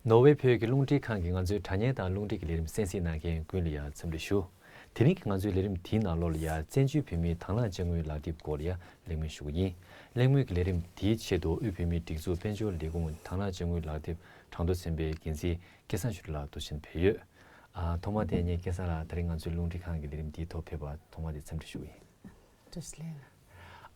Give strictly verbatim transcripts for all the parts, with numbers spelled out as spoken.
ནོར་ཝེ་བོད་ཀྱི་རླུང་འཕྲིན་ཁང་གི་ང་ཚོའི་དྲ་བརྙན་དང་རླུང་འཕྲིན་གྱི་ལས་རིམ་གསན་གཟིགས་གནང་མཁན་ཀུན་ལ་ཡང་འཚམས་འདྲི་ཞུ། དེ་རིང་གི་ང་ཚོའི་ལས་རིམ་དེའི་ནང་ལོགས་ལ་ཡང་བཙན་བྱོལ་བོད་མིའི་དང་བླངས་དཔྱ་དངུལ་ལག་དེབ་སྐོར་ལ་ཡང་གླེང་མོལ་ཞུ་གི་ཡིན། གླེང་མོལ་གྱི་ལས་རིམ་དེའི་ཆེད་དུ་དབུས་བོད་མིའི་སྒྲིག་འཛུགས་དཔལ་འབྱོར་ལས་ཁུངས་དང་བླངས་དཔྱ་དངུལ་ལག་དེབ་གྲངས་ཐོ་ཚན་པའི་འགན་འཛིན་སྐལ་བཟང་ཆོས་སྒྲོན་ལགས་དུ་ཕྱིན་ཕེབས་ཡོད། ཨ། ཐོག་མ་དེ་ངས་སྐལ་བཟང་ལགས་དེ་རིང་ང་ཚོའི་རླུང་འཕྲིན་ཁང་གི་ལས་རིམ་འདིའི་ཐོག་ཕེབས་པར་ཐོག་མ་དེ་འཚམས་འདྲི་ཞུ་གི་ཡིན། བཀྲ་ཤིས་བདེ་ལེགས།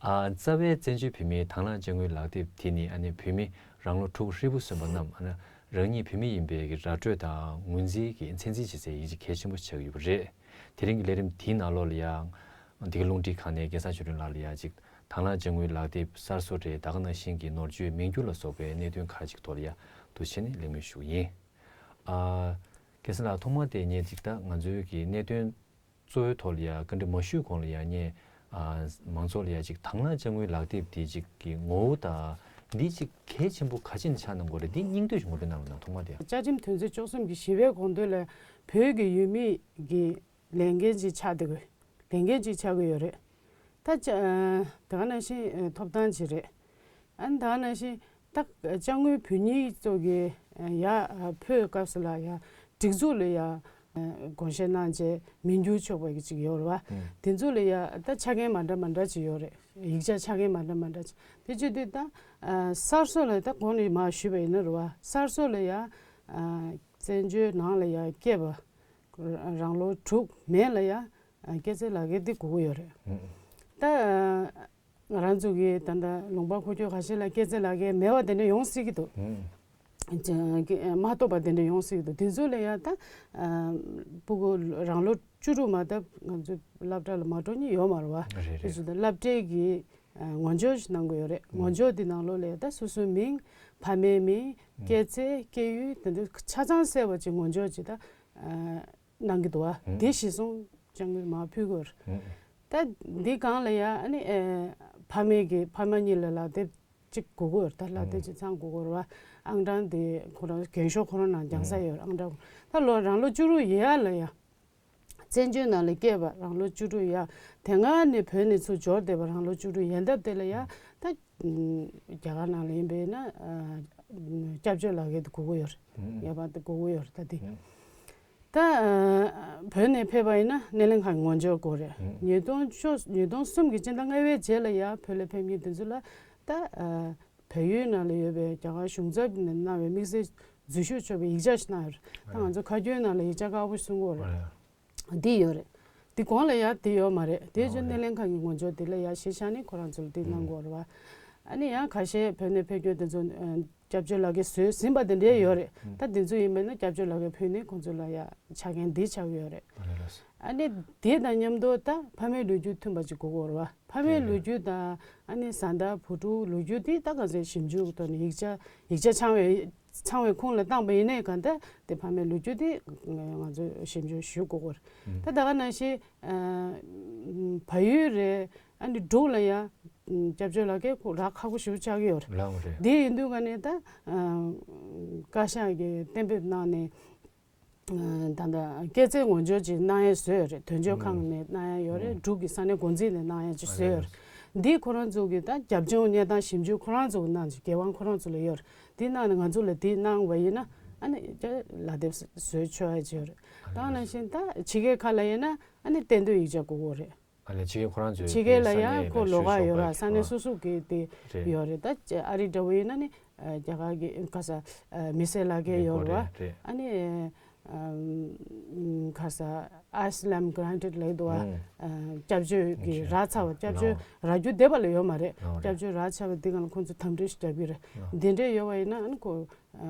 ཨ། རྩ་བའི་བཙན་བྱོལ་བོད་མིའི་དང་བླངས་དཔྱ་དངུལ་ལག་དེབ་དེ་ནི་ཨ་ནི་བོད་མི་རང་ལོ་དྲུག་ཧྲིལ་པོ་སོན་པ་རྣམས་ཨ་ནི་རང་ཉིད་བོད་མི་ཡིན་པའི་གི་ར་སྤྲོད་དང་ངོས་འཛིན་གྱི་མཚན་འཛིན་བྱེད་སའི་ཡིག་ཆ་གལ་ཆེན་པོ་ཆགས་ཀྱི་ཡོད་པ་རེད། དེ་རིང་གི་ལས་རིམ་དེའི་ནང་ལོགས་ལ་ཡང་འདི་ག་རླུང་འཕྲིན་ཁང་ནས་སྐལ་བཟང་ཆོས་སྒྲོན་ལགས་ལ་ཡང་ཅིག་དང་བླངས་དཔྱ་དངུལ་ལག་དེབ་གསར་བཟོ་རེད། ད་ག་ནང་བཞིན་གྱི་ནོར་བཅོལ་མིང་བསྒྱུར་ལ་སོགས་པའི་གནད་དོན་ཁག་ཅིག་ཐོག་ལ་ཡང་དུ་ཕྱིན་ནས་གླེང་མོལ་ཞུ་གི་ཡིན། ཨ། སྐལ་བཟང་ལགས་ཐོག་མ་དེ་ངས་ཅིག་ད་ང་ཚོའི་གི་གནད་དོན་གཙོ་བོའི་ཐོག་ལ་ཡ་བཀའ་འདྲི་མ་ཞུས་གོང་ལ་ཡ་ངས་ཨ་མང་ཚོགས་ལ་ཡ་ཅིག་དང་བླངས་དཔྱ་དངུལ་ལག་དེབ་དེ་ཅིག་གི་ངོ་བོ་དང་འདི་ཅིག་གལ་ཆེན་པོ་ག་ཅི་ནས་ཆགས་གནང་དགོས་རེད། འདི་སྙིང་བསྡུས་ཤིག་ངོ་སྤྲོད་གནང་རོགས་གནང་། ཐོག་མ་དེ། བཅའ་ཁྲིམས་དོན་ཚན་བཅུ་གསུམ་གྱི་བཞི་པའི་དགོངས་དོན་ལ་བོད་ཀྱི་ཡུལ་མི་གི་ལས་འགན་ཅིག་ཆགས་བསྡད་དགོས། ལས་འགན་ཅིག་ཆགས་ཀྱི་ཡོད་རེད། ད་ཅ་ཨ་དེ་ག་ནང་བཞིན་ཨ་ཐོབ་ཐང་ཅིག་རེད། ཨ་ནི་ད་ག་ནང་བཞིན་ད་དཔྱ་དངུལ་བུན་གཉིས་ཚོ་གི་ཨ་ཡ་ཨ་ཕུལ་སྐབས་སུ་ལ་ཡ་སྒྲིག་འཛུགས་ལ་ཡ་ཨ་དགོངས་བཞེས་གནང་རྗེས་མིང་བསྒྱུར་ཆོག་པ་གི་ཅིག་ཡོད་རེད་བ། ཨུ། དེ་ཚོ་ལ་ཡ་ད་ཆ་རྐྱེན་མ་འདྲ་མ་འདྲ་ཅིག་ཡོད་རེད། ཡིག་ཆ་ཆ་རྐྱེན་མ་འདྲ་མ་འདྲ་ཅིག་དེ་བྱེད་དུས་ད་ཨ་གསར་བཟོ་ལ་ད་གོང་ནས་མར་ཞུས་པ་ཡིན་ན་རེད་བ། གསར་བཟོ་ལ་ཡ་ཨ་བཙན་བྱོལ་ནང་ལ་ཡ་སྐྱེས་པ་རང་ལོ་དྲུག་མན་ལ་ཡ་ཨ་སྐྱེས་ཚེས་ལག་ཁྱེར་དེ་དགོས་ཀྱི་ཡོད་རེད། ཨུ། ད་ཨ་ང་རང་ཚོ་གི་ད་ལྟ་ལུང་པ་ཁུག་ཀྱོག་ཁ་ཤས་ལ་སྐྱེས་ཚེས་ལག་ཁྱེར་མེད་པ་དེ་འདྲ་ཡོང་སྲིད་ཀྱི་འདུག་ཨུ། ཅ་མ་གཏོགས་པ་དེ་འདྲ་ཡོང་སྲིད་ཀྱི་འདུག་དེ་ཚོ་ལ་ཡ་ད་ཨ་སྤུ་གུ་རང་ལོ་བཅུ་དྲུག་མ་གཏོགས་ང་ཚོ་སློབ་གྲྭ་ལ་མ་འགྲོ་མཁན་ཡོད་མ་རེད་བ། རེད་རེད། དེ་ཚོ་ད་སློབ་གྲྭའི་གི་ཨ་ངོ་སྦྱོར་ཞིག་གནང་གི་ཡོད་རེད། ཨུ། ངོ་སྦྱོར་དེ་ནང་ལོགས་ལ་ཡ་ད་སོ་སོའི་མིང་། ཕ་མའི་མིང་། ཨུ། སྐྱེས་ཚེས། སྐྱེས་ཡུལ་དེ་འདྲ་ཆ་ཚང་གསལ་བ་ཅིག་ངོ་སྦྱོར་ཅིག་ད་ཨ་གནང་གི་འདུག་བ། ཨུ། དེ་གཞིར་བཟུང་དཔྱ་དངུལ་མར་ཕུལ་དགོས་རེད། ཨུ། ད་འདི་སྒང་ལ་ཡ་ཨ་ནི་ཨེ་ཕ་མེས་ཀྱི་ཕ་མ་གཉིས་ལ་ལག་དེབ་གཅིག་དགོས་ཀྱི་ཡོད་རེད། ད་ལག་དེབ་ཨུ་གཅིག་ཚང་དགོས་ཀྱི་ཡོད་རེད་བ། ཨང་གྲངས་དེ་ཁོ་རང་རྒན་ཤོས་ཁོ་རང་ནང་རྒྱག་ས་ཨུ་ཡོད་རེད། ཨང་གྲངས་ད་ལོ་རང་ལོ་བཅུ་དྲུག་ཡས་ལ་ཡ་བཙན་བྱོལ་ནང་ལ་སྐྱེས་པ་རང་ལོ་བཅུ་དྲུག་ཡ་དེ་སྔ་ནས་བོད་ནས་ཚུར་འབྱོར་བསྡད་པ་རང་ལོ་བཅུ་དྲུག་ཡན་འདབ་དེ་ལ་ཡ་ད་རྒྱ་གར་ནང་ལ་ཡིན་པས་ན་ཨ་སྐྱབས་བཅོལ་ལག་ཁྱེར་དེ་དགོས་ཀྱི་ཡོད་རེད། ཨུ། ཡ་པ་དེ་དགོས་ཀྱི་ཡོད་རེད། ད་དེ། ཨུ། ད་ཨ་བོད་ནས་ཕེབས་པ་ཡིན་ན་སྣེ་ལེན་ཁང་གི་ངོ་སྦྱོར་དགོས་རེད། ཨུ། ཉིས་སྟོང་བཅུ་ཉིས་སྟོང་གསུམ་གྱི་སྤྱི་ཟླ་ལྔ་པའི་རྗེས་ལ་ཡ་བོད་ལ་ཕེབས་མཁན་དེ་ཚོ་ལ་ད་ཨ་བལ་ཡུལ་ནང་ལ་ཡོད་པའི་རྒྱ་གར་གཞུང་ཚབ་ནས་གནང་བའི་དམིགས་བསལ་འཛུལ་ཞུགས་ཆོག་པའི་ཡིག་ཆ་ཞིག་གནང་ཡོད་རེད། ད་ང་ཚོ་ཁ་རྒྱུན་ནང་ལ་ཡིག་ཆ་ཁག་པོ་གསུང་གི་ཡོད་རེད། འདི་ཡོད་རེད། འདི་གོང་ལ་ཡ་འདི་ཡོད་མ་རེད། དེ་ཨོ་ཚོ་སྣེ་ལེན་ཁང་གི་ངོ་སྦྱོར་འདི་ལ་ཡ་གཞི་བཞག་ནས་ཁོ་རང་ཚོ་ལ་འདི་གནང་དགོས་རེད་བ། ཨ་ནི་ཡང་ཁ་ཤས་བོད་ནས་ཕེབས་མཁན་དེ་ཚོ་ཨ་སྐྱབས་བཅོལ་ལག་ཁྱེར་བཟོས་ཟིན་པ་དེ་འདྲའི་ཡོད་རེད། ད་འདི་ཚོ་ཡིན་པས་ན་སྐྱབས་བཅོལ་ལག་ཁྱེར་ཕུལ་ནས་ཁོང་ཚོ་ལ་ཡ་ཆ་རྐྱེན་འདི་ཆགས་ཀྱི་ཡོད་རེད། ཨ་ནི་དེ་དང་མཉམ་དུ་ད་ཕ་མའི་ལོ་རྒྱུས་མཐུན་པ་ཅིག་དགོས་ཀྱི་ཡོད་རེད་བ། ཕ་མའི་ལོ་རྒྱུས་དང་ཨ་ནི་བཟའ་ཟླ་བུ་ཕྲུག་ལོ་རྒྱུས་དེ་ད་ག་ཚོད་ཞིབ་འཇུག་ཐོག་ནས་ཡིག་ཆ་ཡིག་ཆ་ཚང་བའི་ཚང་བའི་ཁུངས་ལ་བཏང་པ་ཡིན་ནའི་གང་ལྟར་དེ་ཕ་མའི་ལོ་རྒྱུས་དེ་ང་ཚོས་ཞིབ་འཇུག་ཞུ་དགོས་ཀྱི་ཡོད་རེད། ད་ད་ག་ནང་བཞིན་ཨ་བལ་ཡུལ་རེད། ཨ་ནི་འབྲུག་ལ་ཡ་སྐྱབས་བཅོལ་ལག་ཁྱེར་ཁོ་རག་ཁག་པོ་ཞེ་པོ་ཆགས་ཀྱི་ཡོད་རེད། ལའོ་རེད། དེ་ཡིན་དུས་ག་ནས་ད་ཨ་བཀའ་ཤག་གིས་གཏན་འབེབས་གནང་ནས་ཨ་ད་ལྟ་སྐྱེས་ཚེས་ངོ་སྦྱོར་ཅིག་གནང་ཡ་བཟོས་ཡོད་རེད། དོན་གཅོད་ཁང་ནས་གནང་ཡ་ཡོད་རེད། འབྲུག་གི་ས་གནས་འགོ་འཛིན་ནས་གནང་ཡ་ཅིག་བཟོས་ཡོད་རེད། འདི་ཁོ་རང་ཚོ་གི་ད་རྒྱབ་ལྗོངས་གནས་སྟངས་ཞིབ་འཇུག་ཁོ་རང་ཚོ་གི་གནང་ཅིག་འགན་དབང་ཁོ་རང་ཚོ་ལ་ཡོད་རེད། འདི་གནང་ནས་ང་ཚོ་ལ་འདི་གནང་བ་ཡིན་ན་ཨ་ནི་ལག་དེབ་བཟོས་ཆོག་ཡ་ཅིག་ཡོད་རེད། ད་ག་ནང་བཞིན་ད་ཕྱི་རྒྱལ་ཁག་ལ་ཡིན་ན་ཨ་ནི་གཏན་སྡོད་ཡིག་ཆ་དགོས་ཀྱི་ཡོད་རེད། ཨ་ལས་ཕྱི་རྒྱལ་ཁོ་རང་ཚོའི་ཕྱི་རྒྱལ་ལ་ཡང་ཁོ་ལོགས་ཀ་ཡོད་ར། ས་གནས་སོ་སོ་གི་དེ་ཡོད་རེད། ད་ཨ་རི་འདྲ་བོ་ཡིན་ན་ནི་རྒྱ་གར་གི་ག་ས་མི་སེར་ལག་ཁྱེར་ཡོད་རེད་བ། ཨ་ནི་ག་ས་Asylum Granted ལབ་འདུག་བ། སྐྱབས་བཅོལ་གི་རག་ཚར་བ། སྐྱབས་བཅོལ་རག་རྒྱུ་བསྡད་པ་ལ་ཡོད་མ་རེད། སྐྱབས་བཅོལ་རག་ཚར་བ་འདི་ག་ལ་ཁོང་ཚོ་དམ་འབུལ་ཞིག་རྒྱབ་ཀྱི་རེད། འདི་འདྲས་ཡོད་བ་ཡིན་ན་ཨ་ནི་ཁོ་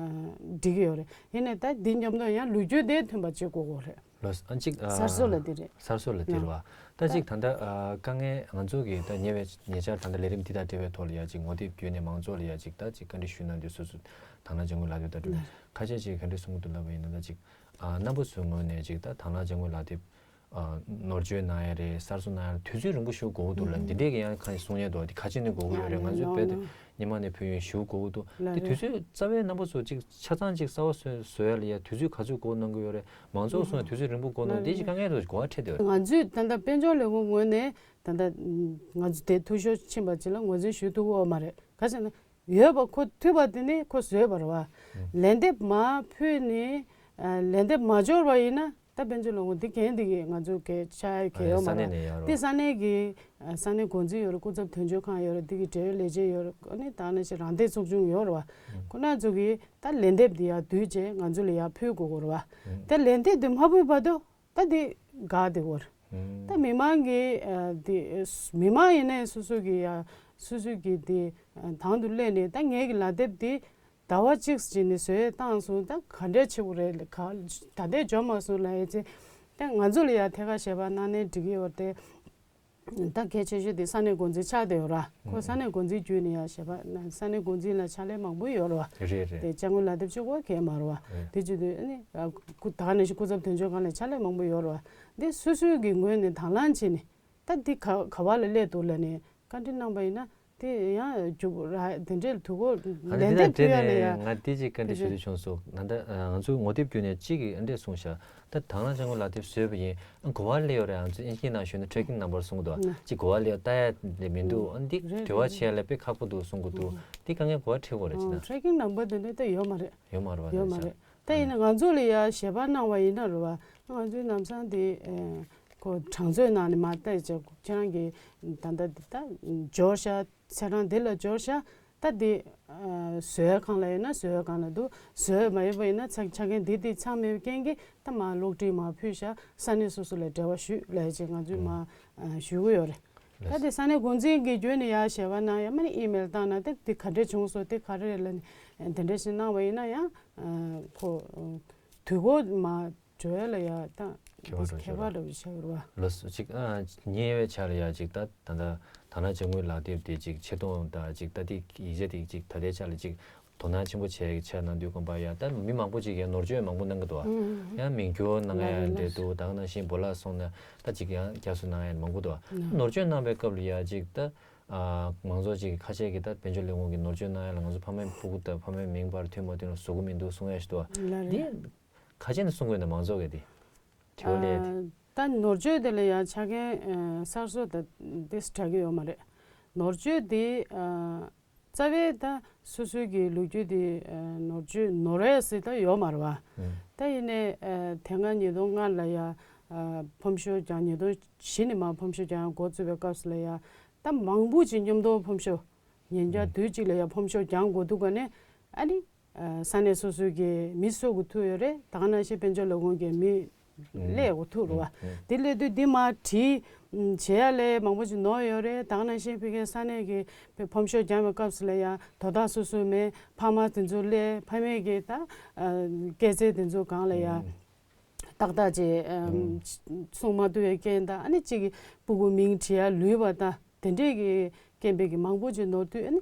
འགྲིག་གི་ཡོད་རེད། ཡིན་ནའི་ད་འདི་མཉམ་དུ་ཡང་ལོ་རྒྱུས་དེ་མཐུན་པ་བྱེད་དགོས་ཀྱི་རེད། ལོ་ཨ་གཅིག་ཨ། གསར་བཟོ་ལ་དེ་རེད། གསར་བཟོ་ལ་དེ་རེད་བ། ད་ད་གཅིག་ད་ལྟ་ཨ་དཀའ་ངལ་ང་ཚོ་གི་ད་ཉེ་བའི་ཉེ་ཆར་ད་ལྟ་ལས་རིམ་འདི་དང་འབྲེལ་བའི་ཐོག་ལ་ཡ་གཅིག་ངོ་དེབ་བརྒྱུད་ནས་མང་ཚོགས་ལ་ཡ་གཅིག་ད་གཅིག་བཀའ་འདྲི་ཞུས་གནང་དུས་སོ་སོ་དང་བླངས་དཔྱ་དངུལ་ལག་དེབ་ད་འགྲོ་ལ་ཁ་ཤས་ཅིག་ག་འདྲ་གསུང་གི་འདུག་ལབ་པ་ཡིན་ན། ད་གཅིག་ཨ་རྣམ་པ་ཚོའི་ངོས་ནས་གཅིག་ད་དང་བླངས་དཔྱ་དངུལ་ལག་དེབ་ཨ་ནོར་བཅོལ་གནང་ཡ་རེད། གསར་བཟོ་གནང་ཡ་རེད། དུས་ཚོད་རིང་པོ་ཞིག་འགོར་གི་འདུག་ལབ། འདི་འདྲས་ཀྱི་ཡང་ཁ་ཤས་གསུང་ཡ་འདུག། འདི་ག་ཅི་ནས་འགོར་གི་ཡོད་རེད། ང་ཚོའི་བོད་དེ་སྔོན་མ་ནས་ཕུལ་ཡོང་ཞུ་དགོས་ཀྱི་འདུག། འདི་དུས་ཚོད་རྩ་བའི་རྣམ་པ་ཚོ་གཅིག་ཆ་ཚང་གཅིག་གསར་པ་བཟོ་བཟོ་ཡ་ལ་ཡ་དུས་ཚོད་ག་ཚོད་འགོར་གནང་གི་ཡོད་རེད། མང་ཚོགས་གསུང་ཡ་དུས་ཚོད་རིང་པོ་འགོར་གནང་། འདི་ཅིག་དཀའ་ངལ་དུ་གོ་བ་འཕྲད་བསྡད་ཡོད། ང་ཚོས་ད་ལྟ་དཔལ་འབྱོར་ལས་ཁུངས་ངོས་ནས་ད་ལྟ་ང་ཚོ་དེ་འཐུས་ཤོར་ཕྱིན་པ་ཅིག་ལ་ངོས་འཛིན་ཞུ་ཐུབ་ཀྱི་ཡོད་མ་རེད། ག་ཅི་ན། ཡོད་པ་ཁོ་ཐུབ་པ་དེ་ནི་ཁོ་བཟོས་པ་རེད་བ། ལན་འདེབས་མ་ཕུལ་ནི་ལན་འདེབས་མ་འབྱོར་བ་ཡིན་ན་ད་དཔལ་འབྱོར་ལས་ཁུངས་འདི་གན་འདི་གི་ང་ཚོ་གི་ཆ་གི་ཡོད་མ་རེད། འདི་ས་གནས་ཀྱི་ས་གནས་འགོ་འཛིན་ཡོད་རེད། སྐུ་ཚབ་དོན་གཅོད་ཁང་ཡོད་རེད། འདི་གི་འབྲེལ་ཡོད་ལས་བྱེད་ཡོད་རེད། ཨ་ནི་ད་ནི་ཞིག་རང་བདེ་ཚོགས་ཆུང་ཡོད་རེད་བ། ཁོ་ན་ཚོ་གི་ད་ལན་འདེབས་འདི་ཡར་བསྡུས་བྱས་ང་ཚོ་ལ་ཡར་ཕུལ་དགོས་ཀྱི་རེད་བ། ད་ལན་འདེབས་འདི་མ་ཕུལ་བར་དུ་ད་འདི་འགག་འདི་གོ་རེད། ད་མི་མང་གི་འདི་མི་མང་ཡིན་ནའི་སོ་སོ་གི་ཡ་སོ་སོ་གི་འདི་དང་དུ་སླེབས་ནས་ད་ངའི་གི་ལག་དེབ་འདི་ཟླ་བ་གཅིག་ཅིག་ནས་བཟོས་བཏང་སོང་། ད་ག་འདྲས་བྱེད་དགོས་རེད། ག་ད་ལྟའི་འབྱོར་མ་སོང་ལབ་ཡས་ཚེ་ད་ང་ཚོ་ལ་ཡ་ཐད་ཀར་ཞལ་པར་གནང་ནའི་འགྲིག་གི་ཡོད་རེད་དེ། ད་གལ་ཆེ་ཤོས་དེ་ས་གནས་འགོ་འཛིན་ཆགས་བསྡད་ཡོད་ར། ཁོ་ས་གནས་འགོ་འཛིན་བརྒྱུད་ནས་ཡ་ཞལ་པར་ས་གནས་འགོ་འཛིན་ལ་ཕྱག་ལས་མང་པོ་ཡོད་ར་བ། རེད་རེད། དེ་ཅ་དངོས་ལག་དེབ་གཅིག་པོ་གས་མ་ར་བ། རེད། དེ་བྱེད་དུས་ཨ་ནི་སྐུ་ད་ག་ནང་བཞིན་སྐུ་ཚབ་དོན་གཅོད་ཁང་ལ་ཕྱག་ལས་མང་པོ་ཡོད་ར་བ། འདི་སོ་སོའི་གི་ངོས་ནས་དང་བླངས་བྱས་ནས་ད་འདི་ག་ག་བ་ལ་སླེབས་འདུག་ལབ་ནས་བཀའ་འདྲི་གནང་པ་ཡིན་ན་དེ་ཡང་རྒྱུགས་ར་དེ་འདྲའི་དུས་གོ་ཨ་ནི་ལན་འདི་དང་འབྲེལ་འདེབས་ཕུལ་ཡ་ལ་ནས་ཡ། ང་དེ་ཅིག་བཀའ་འདྲི་ཞུ་འདོད་བྱུང་སོང་། ང་ད་ང་ཚོའི་ངོ་དེབ་བརྒྱུད་ནས་གཅིག་གིས་ཨ་འདྲས་གསུངས་ཤག་ད་དང་བླངས་ཅ་དངོས་ལག་དེབ་བཟོས་པ་ཡིན། ཨ་གོ་བ་སླེབས་ཡོད་རེད། ང་ཚོ་ཨིན་ཇིའི་ནང་ཞུས་ན་ཊེ་ཀིང་ནམ་བར་གསུང་གི་འདུག་ཨ་ཅིག་གོ་བ་སླེབས་ལྟ་ཡ་ལས་མི་འདུག་ཨ་འདི་རེད་འབྲེལ་བ་རེད་བྱེད་ཡ་ལ་དཔེ་ཁག་པོ་འདུག་གསུང་གི་འདུག་འདི་དཀའ་ངལ་གོ་བ་འཕྲད་ཀྱི་ཡོད་རེད་ཅེ་ན། ཊེ་ཀིང་ནམ་བར་དེ་འདྲ་ད་ཡོད་མ་རེད། ཡོད་མ་རེད་བ། ཡོད་མ་རེད། ད་ཡིན་ན་ང་ཚོ་ལ་ཡ་ཞལ་པར་གནང་བ་ཡིན་ན་རེད་བ། ང་ཚོའི་ལམ་སང་དེ་ཁོ་གྲངས་མཛོད་ནང་ནས་མར་བལྟས་བྱས་ཁྱེད་རང་གི་ད་ལྟ་འདི་ད་འབྱོར་ཤག་ཚེས་གྲངས་འདི་ལ་འབྱོར་ཤག་ད་འདི་བཟོ་ཡ་གང་ལ་ཡོད་ན་བཟོ་ཡ་གང་ལ་འདུག་བཟོ་ཡ་མ་ཡོད་པ་ཡིན་ན་ཆ་ཆ་རྐྱེན་འདི་འདི་ཚང་མེད་པའི་རྐྱེན་གྱིས་ད་མར་གློག་འཕྲིན་མར་ཕུལ་ཤག་ས་གནས་སོ་སོ་ལ་འབྲེལ་བ་ཞུས་ལབ་བྱས་ང་ཚོས་མར་ཞུ་གི་ཡོད་རེད། ད་དེ་ས་གནས་འགོ་འཛིན་གྱི་བརྒྱུད་ནས་ཡར་ཞལ་པར་གནང་ཡ་མ་ནི་ཨི་མེལ་བཏང་ན་དེ་དེ་ག་འདྲས་བྱུང་སོང་དེ་ག་རེ་རེད་ལབ་ནས་དེ་འདྲས་ཞིག་གནང་བ་ཡིན་ན་ཡང་ཁོ་དུས་འགོ་མ་འགྲོ་ཡ་ལ་ཡ་ད་ཁྱད་པར་འགྲོ་ཁྱད་པར་འགྲོ་བའི་ཆ་རུ་བ། ལོ་སུ་ཅིག་ཨ་ཉེ་བའི་ཆ་ལ་ཡ་ཅིག་ད་ད་ད་ད་ན་ཅ་དངོས་ལག་དེབ་དེ་ཅིག་ཆེ་མཐོང་ད་ཅིག་ད་དེ་ཡིག་ཆ་དེ་ཅིག་ད་ལྟའི་ཆ་ལ་ཅིག་དོ་སྣང་ཆེན་པོ་བྱས་ཆ་ནང་དུས་ཀོང་པ་ཡ་ད་མི་མང་པོ་ཅིག་ཡ་ནོར་བཅོས་མང་པོ་གནང་གི་འདུག་ཨ། ཡང་མིང་སྒྱུར་གནང་ཡ་འདྲ་འདུག་ད་ག་ནང་བཞིན་སྦོ་ལགས་སོང་ན་ད་ཅིག་ཡང་རྒྱ་སུ་གནང་ཡ་མང་པོ་འདུག་ཨ། ནོར་བཅོས་གནང་པའི་སྐབས་ལ་ཡ་ཅིག་ད་མང་ཚོགས་ཅིག་ཁ་ཤས་ཀྱིས་ད་དཔལ་འབྱོར་ལས་ཁུངས་ཀྱི་ནོར་བཅོས་གནང་ཡ་ལ་ང་ཚོ་ཕ་མའི་ཕྲུ་གུ་དང་ཕ་མའི་མིང་པར་མཐུན་མ་མཐུན་ལ་བཟོ་གི་མི་འདུག་གསུང་ཡ་ཞིག་འདུག་ཨ། འདི་ཁ་ཆེ་ནས་གསུང་དགོས་ན་མང་ཚོགས་ཀྱི་དེ་དྲི་བ་ལས་དེ། ད་ནོར་བཅོས་དེ་ལ་ཡང་ཆ་རྐྱེན་གསར་བཟོ་དང་དེ་འདྲ་གི་ཡོད་མ་རེད། ནོར་བཅོས་དེ་རྩ་བའི་ད་སོ་སོའི་གི་ལོ་རྒྱུས་དེ་ནོར་བཅོས་ནོར་རེད་ཟེར་ད་ཡོད་མ་རེད་བ། ད་ཡིན་ནའི་དེ་སྔ་ཉིས་སྟོང་ལྔ་ལ་ཡ་ཕོམ་ཤོག་རྒྱག་ཉིས་སྟོང་བཞི་ནས་མར་ཕོམ་ཤོག་རྒྱག་འགོ་བཙུགས་པའི་སྐབས་སུ་ལ་ཡ་ད་མང་པོ་ཅིག་མཉམ་དུ་ཕོམ་ཤོག་ཉིན་རྒྱག་དུས་གཅིག་ལ་ཡ་ཕོམ་ཤོག་རྒྱག་འགོ་འདུག་ག་ནས་ཨ་ནི། ས་གནས་སོ་སོའི་གི་མི་གསོད་དགོས་ཐུག་ཡོད་རེད། ད་ག་ནང་བཞིན་དཔལ་འབྱོར་ལས་ཁུངས་ཀྱི་མི་སླེབས་དགོས་ཐུག་རེད་བ། དེ་སླེབས་དུས་འདི་མར་བྲིས་བྱེད་ཡ་ལས་མང་པོ་ཅིག་ནོར་ཡོད་རེད། ད་ག་ནང་བཞིན་ཕ་གིའི་ས་གནས་ཀྱི་ཕོམ་ཤོག་རྒྱག་པའི་སྐབས་སུ་ལ་ཡང་དོ་བདག་སོ་སོ་མེད། ཕ་མ་དེ་ཚོ་སླེབས། ཕ་མས་ཀྱི་ད་སྐྱེད་ཚལ་དེ་ཚོ་སྒང་ལ་ཡང་ཏག་ཏག་ཅིག་སྲུང་མ་ཐུབ་ཡ་རྐྱེན་དང་ཨ་ནི་གཅིག་གི་སྤུ་གུ་མིང་བྲིས་ཡ་ལུས་པ་དང་དེ་འདྲས་ཀྱི་རྐྱེན་པས་ཀྱི་མང་པོ་ཅིག་ནོར་དུས་ཨ་ནི་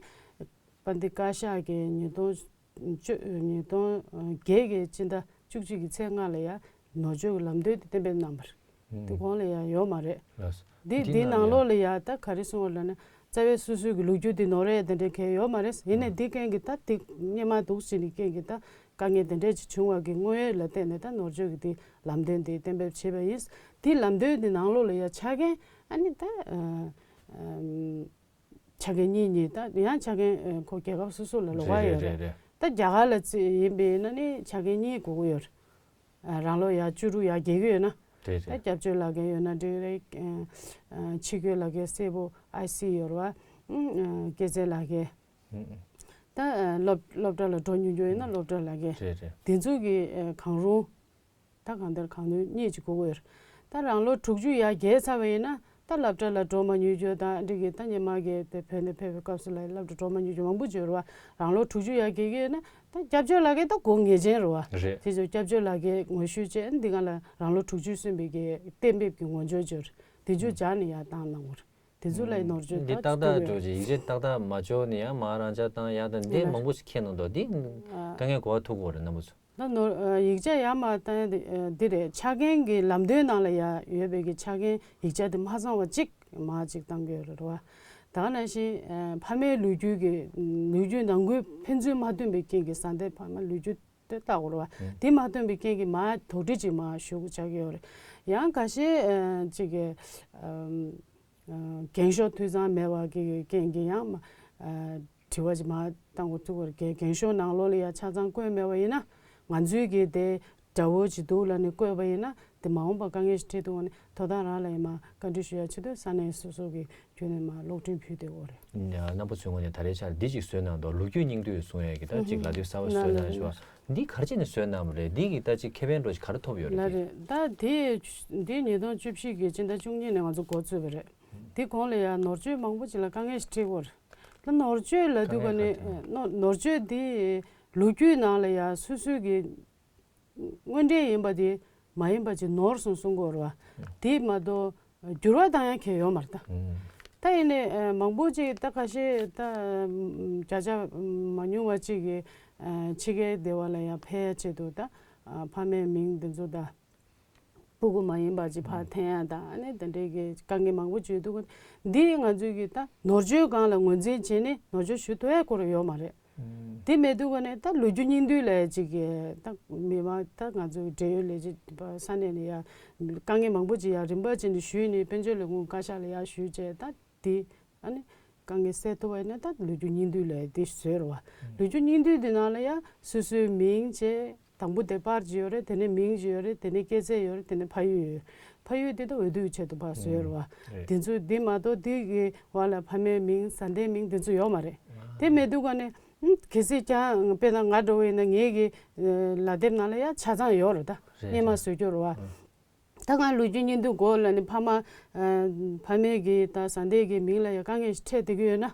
པ་འདི་བཀའ་ཤག་གི་ཉིས་སྟོང་བཅུ་ཉིས་སྟོང་བརྒྱད་ཀྱི་སྤྱི་ཟླ་བཅུ་གཅིག་གི་ཚེས་ལྔ་ལ་ཡ་ནོར་བཅོས་ཀྱི་ལམ་སྟོན་དེ་གཏན་འབེབས་གནང་བ་རེད། དེ་གོང་ལ་ཡ་ཡོད་མ་རེད། ལགས་སོ། འདི་འདི་འདི་ནང་ནང་ལོགས་ལ་ཡ་ད་ག་རེ་གསུངས་པ་ལབ་ན་རྩ་བའི་སོ་སོའི་གི་ལོ་རྒྱུས་འདི་ནོར་རེད་དེ་འདྲ་གང་ཡང་ཡོད་མ་རེད། ཡིན་ནའི་འདི་རྐྱེན་གྱིས་ད་འདི་སྔོན་མ་འདུག་ཟེར་ནི་རྐྱེན་གྱིས་ད་དཀའ་ངལ་དེ་འདྲ་ཅིག་བྱུང་བ་གི་དངོས་ཡོད་ལ་བལྟས་ནས་ད་ནོར་བཅོས་ཀྱི་འདི་ལམ་སྟོན་འདི་གཏན་འབེབས་བྱས་པ་ཡིན། འདི་ལམ་སྟོན་འདི་ནང་ལོགས་ལ་ཡ་ཆ་རྐྱེན་ཨ་ནི་ད་ཆ་རྐྱེན་གཉིས་གཉིས་ད་ཡང་ཆ་རྐྱེན་ཁོ་རྒྱལ་ཁབ་སོ་སོ་ལ་ལོགས་ཀ་ཡོད་རེད། ད་རྒྱ་གར་ལ་ཡིན་པས་ན་ནི་ཆ་རྐྱེན་གཉིས་དགོས་ཀྱི་ཡོད་རེད། རང་ལོ་ཡ་བཅུ་དྲུག་ཡ་བརྒལ་གྱི་ཡོད་ན། རེད་ད་རེད། སྐྱབས་བཅོལ་ལག་འཁྱེར་ཡོད་ན་འགྲིག་རེད། ཕྱི་སྐྱོད་ལག་འཁྱེར་སེར་པོ་ཨའི་སི་ཡོད་རེད་བ། སྐྱེད་ཚལ་ལག་འཁྱེར། ད་སློབ་སློབ་གྲྭ་ལ་འགྲོ་མྱོང་རྒྱུ་ཡོད་ན་སློབ་གྲྭ་ལག་འཁྱེར། རེད་རེད། དེ་ཚོ་གི་གང་རུང་། ད་གང་ལྟར་གང་ནུས་གཉིས་ཅིག་དགོས་ཀྱི་ཡོད་རེད། ད་རང་ལོ་དྲུག་ཅུ་ཡར་བརྒལ་ཚར་བ་ཡིན་ན་ད་སློབ་གྲྭ་ལ་འགྲོ་མ་མྱོང་རྒྱུ་དང་འགྲིག་གི་ད་སྔོན་མ་གི་དེ་བོད་ནས་ཕེབས་པའི་སྐབས་སུ་ལ་སློབ་གྲྭ་འགྲོ་མ་མྱོང་རྒྱུ་མང་པོ་ཅིག་ཡོད་རེད་བ། རང་ལོ་དྲུག་ཅུ་ཡར་བརྒལ་གྱི་ཡོད་ན་ད་སྐྱབས་བཅོལ་ལག་འཁྱེར་ད་དགོས་ངེས་ཅན་རེད་བ། རེད། དེ་ཚོ་སྐྱབས་བཅོལ་ལག་འཁྱེར་ངོ་ཤུས་བཅས་འདི་ག་ལ་རང་ལོ་དྲུག་ཅུ་སོན་པའི་གི་གཏན་འབེབས་ཀྱི་ངོ་སྦྱོར་ཅིག་ཡོད་རེད། དེ་ཚོ་སྦྱར་ནས་ཡར་བཏང་གནང་དགོས་རེད། དེ་ཚོ་ལ་ནོར་བཅོས་འདི་ཏག་ཏག་འགྲོ་ཅིག་ཡིག་ཆ་ཏག་ཏག་མ་འབྱོར་ནས་ཡང་མ་རང་འཇགས་བཏང་ཡག་དང་འདི་མང་པོ་ཞིག་ཁྱེར་གནང་འདུག་འདི་དཀའ་ངལ་གོ་བ་ཐུག་གི་ཡོད་རེད་རྣམ་པ་ཚོ། ད་ནོར་ཡིག་ཆ་ཡར་མར་བཏང་ཡ་འདི་རེད། ཆ་རྐྱེན་གྱི་ལམ་སྟོན་ནང་ལ་ཡ་ཡོད་པའི་གི་ཆ་རྐྱེན་ཡིག་ཆ་དེ་མ་ཚང་བ་གཅིག་མར་གཅིག་བཏང་གི་ཡོད་རེད་བ། ད་ག་ནང་བཞིན་ཕ་མའི་ལོ་རྒྱུས་ཀྱི་ལོ་རྒྱུས་ནང་ཁུལ་ཕན་ཚུན་མ་མཐུན་པའི་རྐྱེན་གྱིས་བཟའ་ཟླའི་ཕ་མ་ལོ་རྒྱུས་དེ་ལྟ་དགོས་རེད་བ། དེ་མ་མཐུན་པའི་རྐྱེན་གྱིས་མར་དོགས་འདྲི་ཅིག་མར་ཞུ་དགོས་ཆགས་ཀྱི་ཡོད་རེད། ཡང་ཁ་ཤས་ཅིག་གི་རྒན་ཤོས་འཐུས་ཚང་མེད་པ་གི་རྐྱེན་གྱིས་ཡང་མ་ འགྱུར་བ་ཅིག་མར་གཏང་དགོས་ཐུག་པ་རེད། རྒན་རྒན་གཞོན་ནང་ལོགས་ལ་ཡ་ཆ་ཚང་བསྐོས་མེད་པ་ཡིན་ན། ང་ཚོའི་གི་དེ་དགྲ་བོ་ཅིག་འདུག་ལབ་ནས་བསྐོས་པ་ཡིན་ན། དེ་མ་འོངས་པ་དཀའ་ངལ་ཞིག་འཕྲད་ཐུབ་པ་ནི། ཐོབ་ཐང་རང་ལ་ཡ་མར་བཀའ་འདྲི་ཞུ་ཡ་ཆེད་དུ་ས་གནས་སོ་སོ་གི་བརྒྱུད་ནས་མར་གློག་འཕྲིན་ཕུལ་བསྡད་ཡོད་རེད། ཡ། རྣམ་པ་ཚོའི་ངོས་ནས་ད་རེས་ཆར་འདི་ཅིག་བཟོས་གནང་འདུག་ལོ་རྒྱུས་སྙིང་བསྡུས་གསུང་ཡ་གི་ད་ཅིག་ལ་དུས་གསར་པ་བཟོས་གནང་ཞུ་བ། འདི་ག་རེ་བྱས་ནས་བཟོས་གནང་བ་རེད། འདི་གི་ད་ཅིག་ཁེ་ཕན་འདྲ་ཞིག་ག་རེ་ཐོབ་ཡོད་རེད། ལགས་རེད། ད་དེ་འདི་ཉིས་སྟོང་བཅུ་བཞི་གི་སྤྱི་ཟླ་བཅུ་གཉིས་ནས་ང་ཚོ་འགོ་བཙུགས་པ་རེད། དེ་གོང་ལ་ཡང་ནོར་བཅོས་མང་པོ་ཅིག་ལ་དཀའ་ངལ་ཞིག་འཕྲད་ཀྱི་ཡོད་རེད། ད་ནོར་བཅོས་ལབ་དུས་ཀ་ནི་དཀའ་ངལ་ག་རེ་ཐོན། ནོར་ནོར་བཅོས་དེ་ལོ་རྒྱུས་ནང་ལ་ཡང་སོ་སོའི་གི་དངོས་འབྲེལ་ཡིན་པ་དེ་མ་ཡིན་པ་ཅིག་ནོར་སོང་གསུང་གི་ཡོད་རེད་བ། དེ་མ་གཏོགས་འགྱུར་བ་བཏང་ཡ་གང་ཡང་ཡོད་མ་རེད་ད། ད་ཡིན་ནའི་མང་པོ་ཅིག་ད་ཁ་ཤས་ད་བརྒྱ་ཆ་མ་ཉུང་བ་ཅིག་གིས་ཕྱི་རྒྱལ་སྡེ་བ་ལ་ཡང་ཕེབས་ཡ་ཆེད་དུ་ད་ཕ་མའི་མིང་དེ་ཚོ་ད་སྤུ་གུ་མ་ཡིན་པ་ཅིག་ཕར་འཐེན་ཡ་དང་། ཨ་ནི་དེ་འདྲའི་གི་དཀའ་ངལ་མང་པོ་ཅིག་འདུག་འདི་ང་ཚོས་གི་ད་ནོར་བཅོས་སྒང་ལ་ངོས་འཛིན་བྱས་ནས་ནོར་བཅོས་ཞུ་ཐུབ་ཡ་སྐོར་ཡོད་མ་རེད། དེ་མེད་དུས་ཀ་ནས་ད་ལོ་རྒྱུས་སྙིང་བསྡུས་ལས་ཅིག་གི་ད་མི་མང་ད་ང་ཚོའི་འབྲེལ་ཡོད་ལས་བྱེད་པ་ས་གནས་ནས་ཡ་དཀའ་ངལ་མང་པོ་ཅིག་ཡ་རིམ་པ་བྱས་ནས་ཞུས་ནས་དཔལ་འབྱོར་ལས་ཁུངས་བཀའ་ཤག་ལ་ཡ་ཞུས་བྱས། ད་དེ་ཨ་ནི་དཀའ་ངལ་སེལ་ཐུབ་པ་ཡིན་ན་ད་ལོ་རྒྱུས་སྙིང་བསྡུས་ལས་དེ་བཟོས་རེད་བ། ལོ་རྒྱུས་སྙིང་བསྡུས་དེ་ནང་ལ་ཡ་སོ་སོའི་མིང་བྱས། དང་པོ་དེ་པར་ཅིག་ཡོད་རེད། དེ་ནས་མིང་ཅིག་ཡོད་རེད། དེ་ནས་སྐྱེས་ཚེས་ཡོད་རེད། དེ་ནས་ཕ་ཡུལ་ཡོད། ཕ་ཡུལ་དེ་ད་འོས་བསྡུའི་ཆེད་དུ་ཕར་བཟོས་ཡོད་རེད་བ། དེ་ཚོ་དེ་མ་གཏོགས་དེ་གི་བར་ལ་ཕ་མའི་མིང་བཟའ་ཟླའི་མིང་དེ་ཚོ་ཡོད་མ་རེད། དེ་མེད་དུས་ཀ་ནས་གལ་སྲིད་ཀྱང་དཔེར་ན་ང་འདྲ་བོ་ཡིན་ན་ངའི་གི་ལག་དེབ་ནང་ལ་ཡ་ཆ་ཚང་ཡོད་རེད་ད། རེད། སྔོན་མ་བཟོས་རྒྱུ་རེད་བ། ད་ང་ལོ་རྒྱུས་སྙིང་བསྡུས་དགོས་ལབ་ནས་ཕ་མ་ཕ་མའི་གི་ད་བཟའ་ཟླའི་གི་མིང་ལ་ཡ་དཀའ་ངལ་ཞིག་འཕྲད་བསྡད་ཀྱི་ཡོད་ན།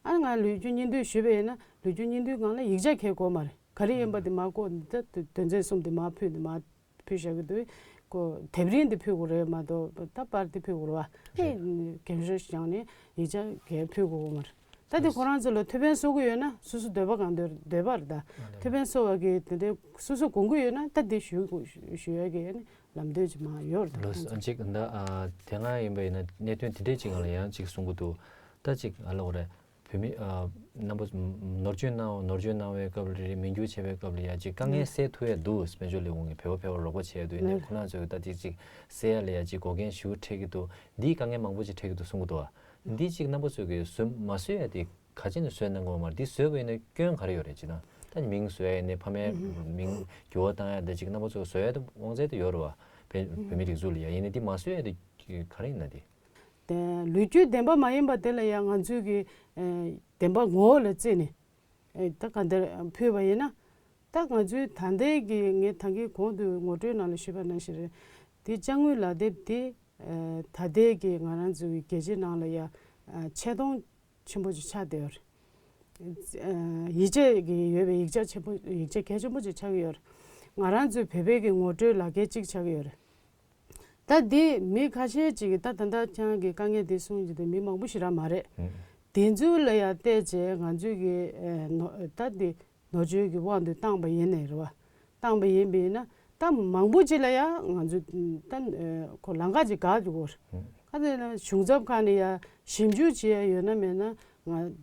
ཨ་ང་ལོ་རྒྱུས་སྙིང་བསྡུས་ཞུས་པ་ཡིན་ན་ལོ་རྒྱུས་སྙིང་བསྡུས་སྒང་ལ་ཡིག་ཆ་གང་ཡང་དགོས་མ་རེད། ག་རེ་ཡིན་པ་དེ་མར་བཀོད། ད་དོན་ཚན་གསུམ་དེ་མར་ཕུལ་ནས་མར་ཕུལ་བཞག་གི་འདུག་ཁོ་དེབ་རིན་དེ་ཕུལ་དགོས་རེད་མ་གཏོགས་ད་པར་དེ་ཕུལ་དགོས་རེད་བ། ཨེ་རྒན་གཞོན་ཞིག་བྱུང་ནས་ཡིག་ཆ་གང་ཡང་ཕུལ་དགོས་མ་རེད། ད་དེ་ཁོ་རང་ཚོ་ལ་ཐུགས་ཕན་གསོས་ཀྱི་ཡོད་ན་སོ་སོ་འདོད་པ་གང་འདོད་འདོད་པ་རེད་ད། ཐུགས་ཕན་གསོས་པ་གི་དེ་འདྲའི་སོ་སོ་དགོངས་ཀྱི་ཡོད་ན་ད་དེ་ཞུ་དགོས་ཞུ་ཡ་གི་ཨ་ནི་ལམ་སྟོན་ཅིག་མར་ཡོད་རེད་ད། ལགས་སོ། ཁོང་ཚོ་ཨ་ཅིག་ད་ཨ་དེ་སྔ་ཡིན་པ་ཡིན་ན་གནད་དོན་དེ་འདྲས་ཅིག་སྒང་ལ་ཡང་ཅིག་གསུང་གི་འདུག་ད་ཅིག་ཨ་ལོ་རེད། བོད་མི་ཨ་རྣམ་པ་ནོར་བཅོས་གནང་ནོར་བཅོས་གནང་བའི་སྐབས་ལ་རེད། མིང་བསྒྱུར་བྱས་པའི་སྐབས་ལ་ཡ་ཅིག་དཀའ་ངལ་སེལ་ཐུབ་ཡ་འདུག་དཔལ་འབྱོར་ལས་ཁུངས་ཀྱིས་བོད་པ་བོད་པ་རོགས་པ་བྱས་འདུག་ཡིན་ནའི་ཁོ་རང་ཚོས་ད་ཅིག་ཅིག་སེལ་ཡ་ལ་ཡ་ཅིག་འགོག་རྐྱེན་ཞེ་པོ་འཕྲད་ཀྱི་འདུག་འདིའི་དཀའ་ངལ་མང་པོ་ཅིག་འཕྲད་ཀྱི་འདུག་གསུང་གི་འདུག་བ། འདི་ཅིག་རྣམ་པ་ཚོས་ཀྱིས་བཟོ་མ་བཟོས་ཡ་དེ་ག་ཅི་ནས་བཟོས་གནང་དགོས་མ་རེད། འདི་བཟོས་པ་ཡིན་ན་སྐྱོན་ག་རེ་ཡོད་རེད་ཅེ་ན། ད་མིང་བཟོ་ཡ་ཡིན་ནའི་ཕ་མའི་མིང་འགྱུར་བ་བཏང་ཡ་དེ་ཅིག་རྣམ་པ་ཚོས་བཟོ་ཡ་དེ་དབང་ཚད་དེ་ཡོད་རེད་བ། བོད་བོད་མི་རིགས་གཟུགས་ལ་ཡ་ཡིན་ནའི་འདི་མ་བཟོས་ཡ་དེ་ག་རེ་ཡིན་ན་དེ། དེ་ལོ་རྒྱུས་བདེན་པ་མ་ཡིན་པ་དེ་ལ་ཡང་ང་ཚོས་ཀྱི་ཨེ་བདེན་པ་ངོ་བོ་ལ་བརྩིས་ནས་ཨེ་ད་ག་འདིར་ཕུལ་བ་ཡིན་ན། ད་ང་ཚོའི་ད་ལྟའི་གི་ངས་ད་གིན་གོང་དུ་ངོ་སྤྲོད་ནང་ལ་ཞུས་པ་ནང་བཞིན་རེད། དེ་དཔྱ་དངུལ་ལག་དེབ་དེ་ཨེ་ད་ལྟའི་གི་ང་རང་ཚོའི་རྒྱལ་སྤྱི་ནང་ལ་ཡ་ཨེ་ཆེ་མཐོང་ཆེན་པོ་ཅིག་ཆགས་བསྡད་ཡོད་རེད། ཡིག་ཆ་གི་ཡོད་པའི་ཡིག་ཆ་ཆེན་པོ་ཡིག་ཆ་གལ་ཆེན་པོ་ཅིག་ཆགས་ཀྱི་ཡོད་རེད། ང་རང་ཚོའི་བོད་པའི་གི་ངོ་སྤྲོད་ལག་འཁྱེར་གཅིག་ཆགས་ཀྱི་ཡོད་རེད། ད་འདི་མི་ཁ་ཤས་ཅིག་གིས་ད་ད་ལྟ་ཁྱེད་རང་གི་དཀའ་ངལ་འདི་གསུངས་ཀྱི་འདུག་མི་མང་པོ་ཞིག་རག་མ་རེད། དེ་ཚོ་ལ་ཡང་བལྟས་བྱས་ང་ཚོས་ཀྱི་ཨེ་ནོ་ད་འདི་ནོར་བཅོས་ཀྱི་དབང་དུ་བཏང་པ་ཡིན་ནའི་རེད་བ། བཏང་པ་ཡིན་པས་ན་ད་མང་པོ་ཅིག་ལ་ཡང་ང་ཚོས་ད་ཨེ་ཁོ་ལམ་ཁ་ཅིག་བཀག་འཇུག་གོ། ག་ཚོད་ན་གཞུང་ཚབ་ཁག་ནས་ཡང་ཞིབ་འཇུག་བྱེད་ཡ་ཡོད་ན་མེད་ན་ང་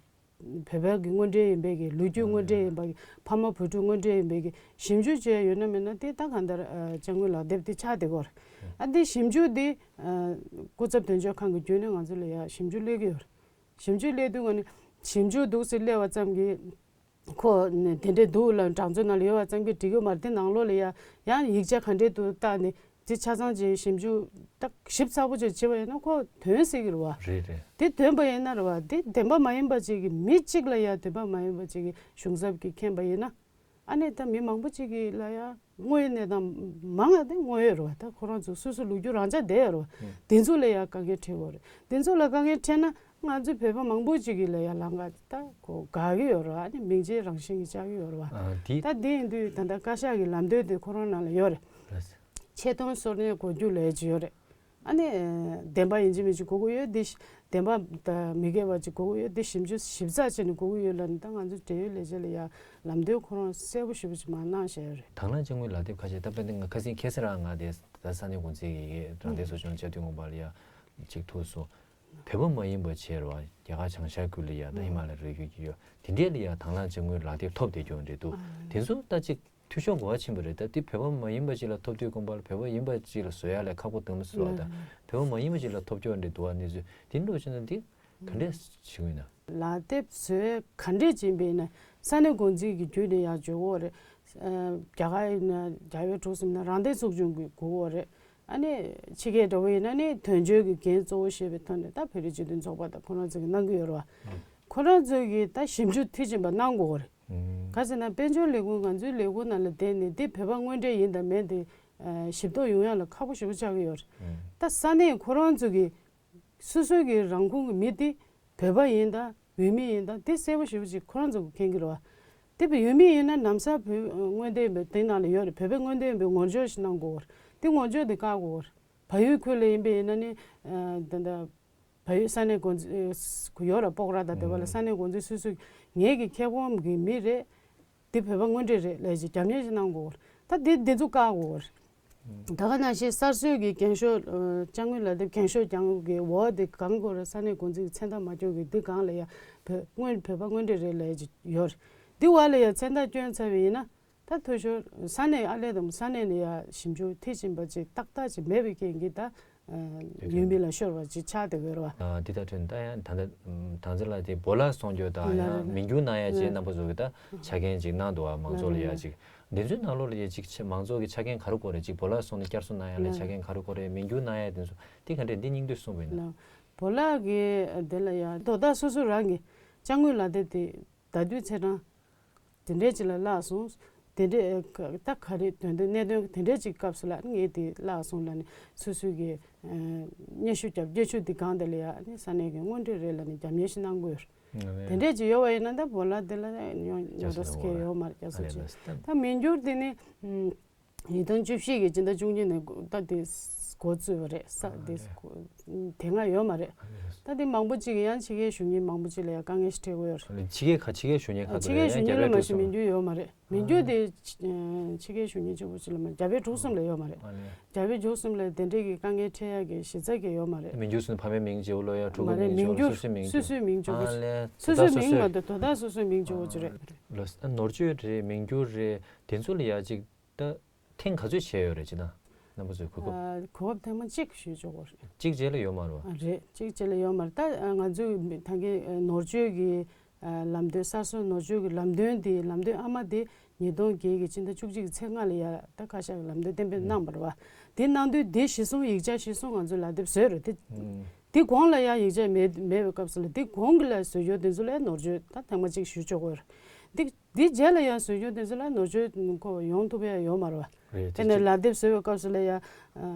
བོད་པ་གི་དངོས་འབྲེལ་ཡིན་པའི་གི་ལོ་རྒྱུས་དངོས་འབྲེལ་ཡིན་པ་གི་ཕ་མ་བུ་ཕྲུག་དངོས་འབྲེལ་ཡིན་པའི་གི་ཞིབ་འཇུག་བྱེད་ཡ་ཡོད་ན་མེད་ན་དེ་ད་གང་ལྟར་ཨ་དཔྱ་དངུལ་ལག་དེབ་དེ་ཆགས་བསྡད་ཀྱི་ཡོད་རེད། ཨ་དེ་ཞིབ་འཇུག་དེ་ཨ་སྐུ་ཚབ་དོན་གཅོད་ཁང་གི་བརྒྱུད་ནས་ང་ཚོ་ལ་ཡ་ཞིབ་འཇུག་སླེབས་ཀྱི་ཡོད་རེད། ཞིབ་འཇུག་སླེབས་དུས་ང་ནི་ཞིབ་འཇུག་འདུག་སེ་སླེབས་པ་ཙམ་གྱིས་ཁོ་ནི་དེ་འདྲས་འདུག་ལ་གྲངས་ཚོད་ནང་ལ་ཡོད་པ་ཙམ་གྱིས་འགྲིག་གི་མ་རེད། དེ་ནང་ལོགས་ལ་ཡ་ཡང་ཡིག་ཆ་ག་འདྲས་འདུག་བལྟས་ནས། དེ་ཆ་ཚང་ཅིག་ཞིབ་འཇུག་ད་ཞིབ་ཚགས་པོ་ཅིག་བྱེད་པ་ཡིན་ན་ཁོ་དོན་སྲིད་ཀྱི་རེད་བ། རེད་རེད། དེ་དོན་པ་ཡིན་ན་རེད་བ། དེ་བདེན་པ་མ་ཡིན་པ་ཅིག་གི་མི་གཅིག་ལ་ཡ་བདེན་པ་མ་ཡིན་པ་ཅིག་གི་གཞུང་ཚབ་ཀྱིས་མཁྱེན་པ་ཡིན་ན། ཨ་ནི་ད་མི་མང་པོ་ཅིག་གི་ལ་ཡ་དངོས་ཡོད་གནས་སྟངས་མང་ང་དེ་དངོས་ཡོད་རེད་བ། ད་ཁོ་རང་ཚོ་སོ་སོ་ལོ་རྒྱུས་རང་འཇགས་བསྡད་ཡོད་རེད་བ། དེ་ཚོ་ལ་ཡ་དཀའ་ངལ་འཕྲད་ཀྱི་ཡོད་རེད། དེ་ཚོ་ལ་དཀའ་ངལ་འཕྲད་ན། ང་ཚོ་བོད་པ་མང་པོ་ཅིག་གིས་ལ་ཡ་ལམ་ཁ་ད་གོ་དགའ་གི་ཡོད་རེད། ཨ་ནི་མིང་ཆད་རང་བཞིན་གྱིས་བཅག་གི་ཡོད་རེད་བ། ཨ་དེ། ད་དེ་ཡིན་དུས་ད་ལྟ་བཀའ་ཤག་གི་ལམ་སྟོན་དེ་ཁོ་རང་ནང་ལ་ཡོད་རེད། ལགས་སོ། ཆེ་མཐོང་སོར་གནས་གོ་རྒྱུ་ལས་ཀྱི་ཡོད་རེད། ཨ་ནི་བདེན་པ་ཡིན་གཅིག་མིན་གཅིག་དགོས་ཀྱི་ཡོད་དེ། བདེན་པ་དང་མི་འགལ་བ་ཅིག་དགོས་ཀྱི་ཡོད་དེ། ཞིབ་འཇུག་ཞིབ་ཚགས་བྱས་ནས་དགོས་ཀྱི་ཡོད་ལབ་ནས་ད་ང་ཚོ་འབྲེལ་ཡོད་ལས་བྱེད་ལ་ཡ་ལམ་སྟོན་ཁོ་རང་གསལ་པོ་ཞེ་པོ་ཅིག་མར་གནང་བཞག་ཡོད་རེད། དང་བླངས་དཔྱ་དངུལ་ལག་དེབ་ཁ་ཤས་ད་དཔེར་ན་ང་ཁ་སང་ཁ་སང་རང་ང་དེ་ད་ས་གནས་འགོ་འཛིན་གྱི་རང་བདེན་ཚོགས་ཆུང་བཅའ་སྡོད་ངོ་པ་ལ་ཡ་ཅིག་ཐུག་སོང་། བོད་པ་མ་ཡིན་པ་བྱས་རེད་བ། རྒྱ་གར་བྱང་ཤར་ཁུལ་ལ་ཡ་ད་ཧི་མ་ལ་རི་རྒྱུད་ཀྱི་ཡོད། དེ་འདྲས་ལ་ཡ་དང་བླངས་དཔྱ་དངུལ་ལག་དེབ་ཐོབ་བསྡད་རྒྱུ་རེད་འདུག་དེ་ཚོ་ད་ཅིག་འཐུས་ཤོར་གོ་བ་ཕྱིན་པ་རེད། ད་དེ་བོད་པ་མ་ཡིན་པ་ཅིག་ལ་ཐོབ་དུས་ཀོང་པ་ལ་བོད་པ་ཡིན་པ་ཅིག་ལ་བཟོ་ཡ་ལས་ཁག་པོ་འདུག་མི་བཟོ་བ་ད། བོད་པ་མ་ཡིན་པ་ཅིག་ལ་ཐོབ་རྒྱུ་རེད་འདུག་བ། གནས་ཚུལ་དེ་འདྲ་བྱས་ན་འདི་ག་འདྲས་བྱེད་ཀྱི་ཡིན་ན། ལག་དེབ་བཟོས་ག་འདྲས་ཅིག་ཡིན་པ་ཡིན་ན་ས་གནས་འགོ་འཛིན་གྱི་བརྒྱུད་ནས་ཡར་འཇོག་གི་ཡོད་རེད། ཨ་རྒྱ་གར་ཡིན་ན་རྒྱལ་བའི་གྲོགས་སུ་ཡིན་ན་རང་བདེན་ཚོགས་ཆུང་གི་དགོས་ཀྱི་ཡོད་རེད། ཨ་ནི་ཕྱི་རྒྱལ་འདྲ་བོ་ཡིན་ན་ནི་དོན་གཅོད་ཀྱི་འགན་གཙོ་བོ་བཞེས་པའི་ཐོག་ནས་ད་བོད་རིགས་སྤྱི་མཐུན་ཚོགས་པ་དང་ཁོ་རང་ཚོ་གིས་གནང་གི་ཡོད་རེད་བ། ཁོ་རང་ཚོ་གིས་ད་ཞིབ་འཇུག་མཐིལ་ཕྱིན་པ་གནང་དགོས་རེད། ག་ཟེར་ན་དཔལ་འབྱོར་ལས་ཁུངས་ང་ཚོའི་ལས་ཁུངས་ནང་ལ་བསྡད་ནས་འདི་བོད་པ་དངོས་འབྲེལ་ཡིན་དང་མིན་དེ་ཞིབ་རྟོག་ཡོང་ཡག་ལ་ཁག་པོ་ཞེ་པོ་ཆགས་ཀྱི་ཡོད་རེད། ད་ས་གནས་ཁོ་རང་ཚོ་གིས་སོ་སོ་གི་རང་ཁོངས་ཀྱི་མི་དེ་བོད་པ་ཡིན་དང་འོས་མི་ཡིན་དང་དེ་གསལ་པོ་ཞེ་པོ་ཅིག་ཁོ་རང་ཚོ་གིས་མཁྱེན་གྱི་རེད་བ། དེ་བས་འོས་མི་ཡིན་ན་ལམ་སང་བོད་དངོས་འབྲེལ་ཡིན་པའི་དེ་ནང་ལ་ཡོད་རེད། བོད་པའི་དངོས་འབྲེལ་ཡིན་པའི་ངོ་སྦྱོར་ཞིག་གནང་དགོས་རེད། དེ་ངོ་སྦྱོར་དེ་བཀག་དགོས་རེད། བལ་ཡུལ་ཁུལ་ལ་ཡིན་པ་ཡིན་ན་ནི་ད་ལྟ་བལ་ཡུལ་ས་གནས་འགོ་འཛིན་ཡོད་རེད། སྤོག་ར་དང་དེ་བ་ལ་ས་གནས་འགོ་འཛིན་སུ་སུ་ངེད་ཀྱི་ཁྱབ་ཁོངས་ཀྱི་མི་རེད། འདི་བོད་པ་དངོས་འབྲེལ་རེད་ལབ་ཅིག་རྒྱབ་གཉེར་ཞིག་གནང་དགོས་རེད། ད་འདི་འདི་ཚོ་བཀག་དགོས་རེད། ད་ག་ནང་བཞིན་གསར་བཟོས་ཀྱི་རྒན་ཤོག་ཅ་དངོས་ལག་དེབ་རྒན་ཤོག་རྒྱག་གི་འོག་དེ་གང་དགོས་རེད། ས་གནས་འགོ་འཛིན་གྱི་མཚན་རྟགས་མ་སྐྱོར་གྱི་འདི་གང་ལ་ཡ་བོད་དངོས་བོད་པ་དངོས་འབྲེལ་རེད་ལབ་ཅིག་ཡོད་རེད། འདི་བ་ལ་ཡ་མཚན་རྟགས་སྐྱོན་ཚར་བ་ཡིན་ན། ད་འཐུས་ཤོར་ས་གནས་ཨ་ལས་དང་ས་གནས་ནས་ཡ་ཞིབ་འཇུག་མཐིལ་ཕྱིན་པ་ཅིག་ཏག་ཏག་ཅིག་མེད་པའི་རྐྱེན་གྱིས་ད་ཡུལ་མི་ལ་ཤོར་བ་ཅིག་ཆགས་བསྡད་ཡོད་རེད་བ། འདི་ལྟར་དྲན་ད་ཡང་ད་ལྟ་དང་ཚེ་ལ་དེ་བོ་ལ་སྲུང་སྐྱོབ་དང་ཡང་མི་འགྱུར་གནང་ཡ་ཅེས་རྣམ་པ་ཚོ་གི་ད་ཆ་རྐྱེན་ཅིག་གནང་འདུག་བ། མང་ཚོགས་ལ་ཡ་ཅིག་འདི་ཚོའི་ནང་ལོགས་ལ་ཡ་ཅིག་མང་ཚོགས་ཀྱི་ཆ་རྐྱེན་ག་རེ་དགོས་རེད། ཅིག་བོ་ལ་སྲུང་ནས་བསྐྱར་གསོ་གནང་ཡ་ལ་ཆ་རྐྱེན་ག་རེ་དགོས་རེད། མི་འགྱུར་གནང་ཡ་དེ་ཚོ་དེ་ག་འདྲས་འདི་སྙིང་བསྡུས་གསུངས་པ་ཡིན་ན། བོ་ལ་གི་དེ་ལ་ཡ་དོ་བདག་སོ་སོ་རང་གི་ཅ་དངོས་ལག་དེབ་དེ་ད་དུས་ཚེས་གྲངས་དེ་འདྲས་ཅིག་ལ་བརླག་སོང་། དེ་འདྲས་ད་ག་རེ་དོན་དུ་གནད་དོན་དེ་འདྲས་ཅིག་སྐབས་སུ་ལ་ངས་དེ་བརླག་སོང་ལ་ནི་སོ་སོའི་གི་སྙན་ཞུ་བརྒྱབ། སྙན་ཞུ་དེ་གང་དེ་ལ་ཡ་ནི་ས་གནས་ཀྱི་དངོས་འབྲེལ་རེད་ལ་ནི་རྒྱབ་གཉེར་ཞིག་གནང་དགོས། དེ་འདྲས་ཅིག་ཡོད་པ་ཡིན་ན་ད་བོ་ལ་དེ་ལ་ཉོ་ཉོ་རོགས་སྐད་ཡོད་མ་རེད། སྐྱ་སོ་ཅིག་ད་མི་འགྱུར་དེ་ནི། ཉིས་སྟོང་བཅུ་བཞི་གི་སྤྱི་ཟླ་བཅུ་གཉིས་ནས་ད་དེ་འགོ་བཙུགས་པ་རེད། ས་དེ་དེ་སྔ་ཡོད་མ་རེད། ད་དེ་མང་པོ་ཅིག་ཡང་ཕྱི་རྒྱལ་གཞོན་སྐྱེས་མང་པོ་ཅིག་ལ་ཡང་དཀའ་ངལ་ཞིག་འཕྲད་ཀྱི་ཡོད་རེད། ཕྱི་རྒྱལ་ཁ་ཕྱི་རྒྱལ་གཞོན་སྐྱེས་ཁ་ཕྱི་རྒྱལ་གཞོན་སྐྱེས་ལ་མ་གཞི་མི་འགྱུར་ཡོད་མ་རེད། མི་འགྱུར་དེ་ཕྱི་རྒྱལ་གཞོན་སྐྱེས་གཅིག་པོ་ཅིག་ལ་མ་རྒྱ་བལ་འབྲུག་གསུམ་ལ་ཡོད་མ་རེད། རྒྱ་བལ་འབྲུག་གསུམ་ལ་དེ་འདྲས་ཀྱི་དཀའ་ངལ་འཕྲད་ཡག་གི་གཞི་རྩ་གི་ཡོད་མ་རེད། མི་འགྱུར་སོང་ཕ་མའི་མིང་བརྗེ་བོ་ལོ་ཡ་ཕྲུ་གུ་མིང་བརྗེ་བོ་ལོ་སོ་སོའི་མིང་སོ་སོའི་མིང་བརྗེ་བོ་ཅིག་རེད། སོ་སོའི་མིང་མ་གཏོགས་དོ་བདག་སོ་སོའི་མིང་བརྗེ་བོ་ཅིག་རེད། ལོ་ནོར་བཅོས་རེད། མིང་འགྱུར་རེད། དེ་ཚོ་ལ་ཡ་ཅིག་ད་ཐེངས་ག་ཚོད་བྱས་ཡོད་རེད། ཅི་ད་རྣམ་པ་ཚོས་གོ་སྐབས། གོ་སྐབས་ཐེངས་མ་གཅིག་ཞུས་ཆོག་གོ་རེད། གཅིག་རྗེས་ལ་ཡོད་མ་རེད་བ། རེད། གཅིག་རྗེས་ལ་ཡོད་མ་རེད། ད་ང་ཚོས་ད་གིན་ནོར་བཅོས་ཀྱི་ལམ་སྟོན་གསར་བཟོ་ནོར་བཅོས་ཀྱི་ལམ་སྟོན་དེ་ལམ་སྟོན་ཨ་མ་དེ་ཉིས་སྟོང་བརྒྱད་ཀྱི་སྤྱི་ཟླ་བཅུ་གཅིག་གི་ཚེས་ལྔ་ལ་ཡ་ད་བཀའ་ཤག་གི་ལམ་སྟོན་གཏན་འབེབས་གནང་བ་རེད་བ། དེ་གནང་དུས་དེ་གཞི་བཟུང་ཡིག་ཆ་གཞི་བཟུང་ང་ཚོས་ལག་དེབ་བཟོས་རེད་དེ། དེ་གོང་ལ་ཡང་ཡིག་ཆ་མེད་མེད་པའི་སྐབས་སུ་ལ་དེ་གོང་གི་ལ་བཟོ་རྒྱུ་དེ་ཚོ་ལ་ནོར་བཅོས་ད་ཐེངས་མ་གཅིག་ཞུས་ཆོག་གོ་རེད། དེ་དེའི་རྗེས་ལ་ཡང་བཟོ་རྒྱུ་དེ་ཚོ་ལ་ནོར་བཅོས་ཁོ་ཡོང་ཐུབ་ཡ་ཡོད་མ་རེད་བ། རེད། དེ་ནས་ལག་དེབ་བཟོ་བའི་སྐབས་སུ་ལ་ཡང་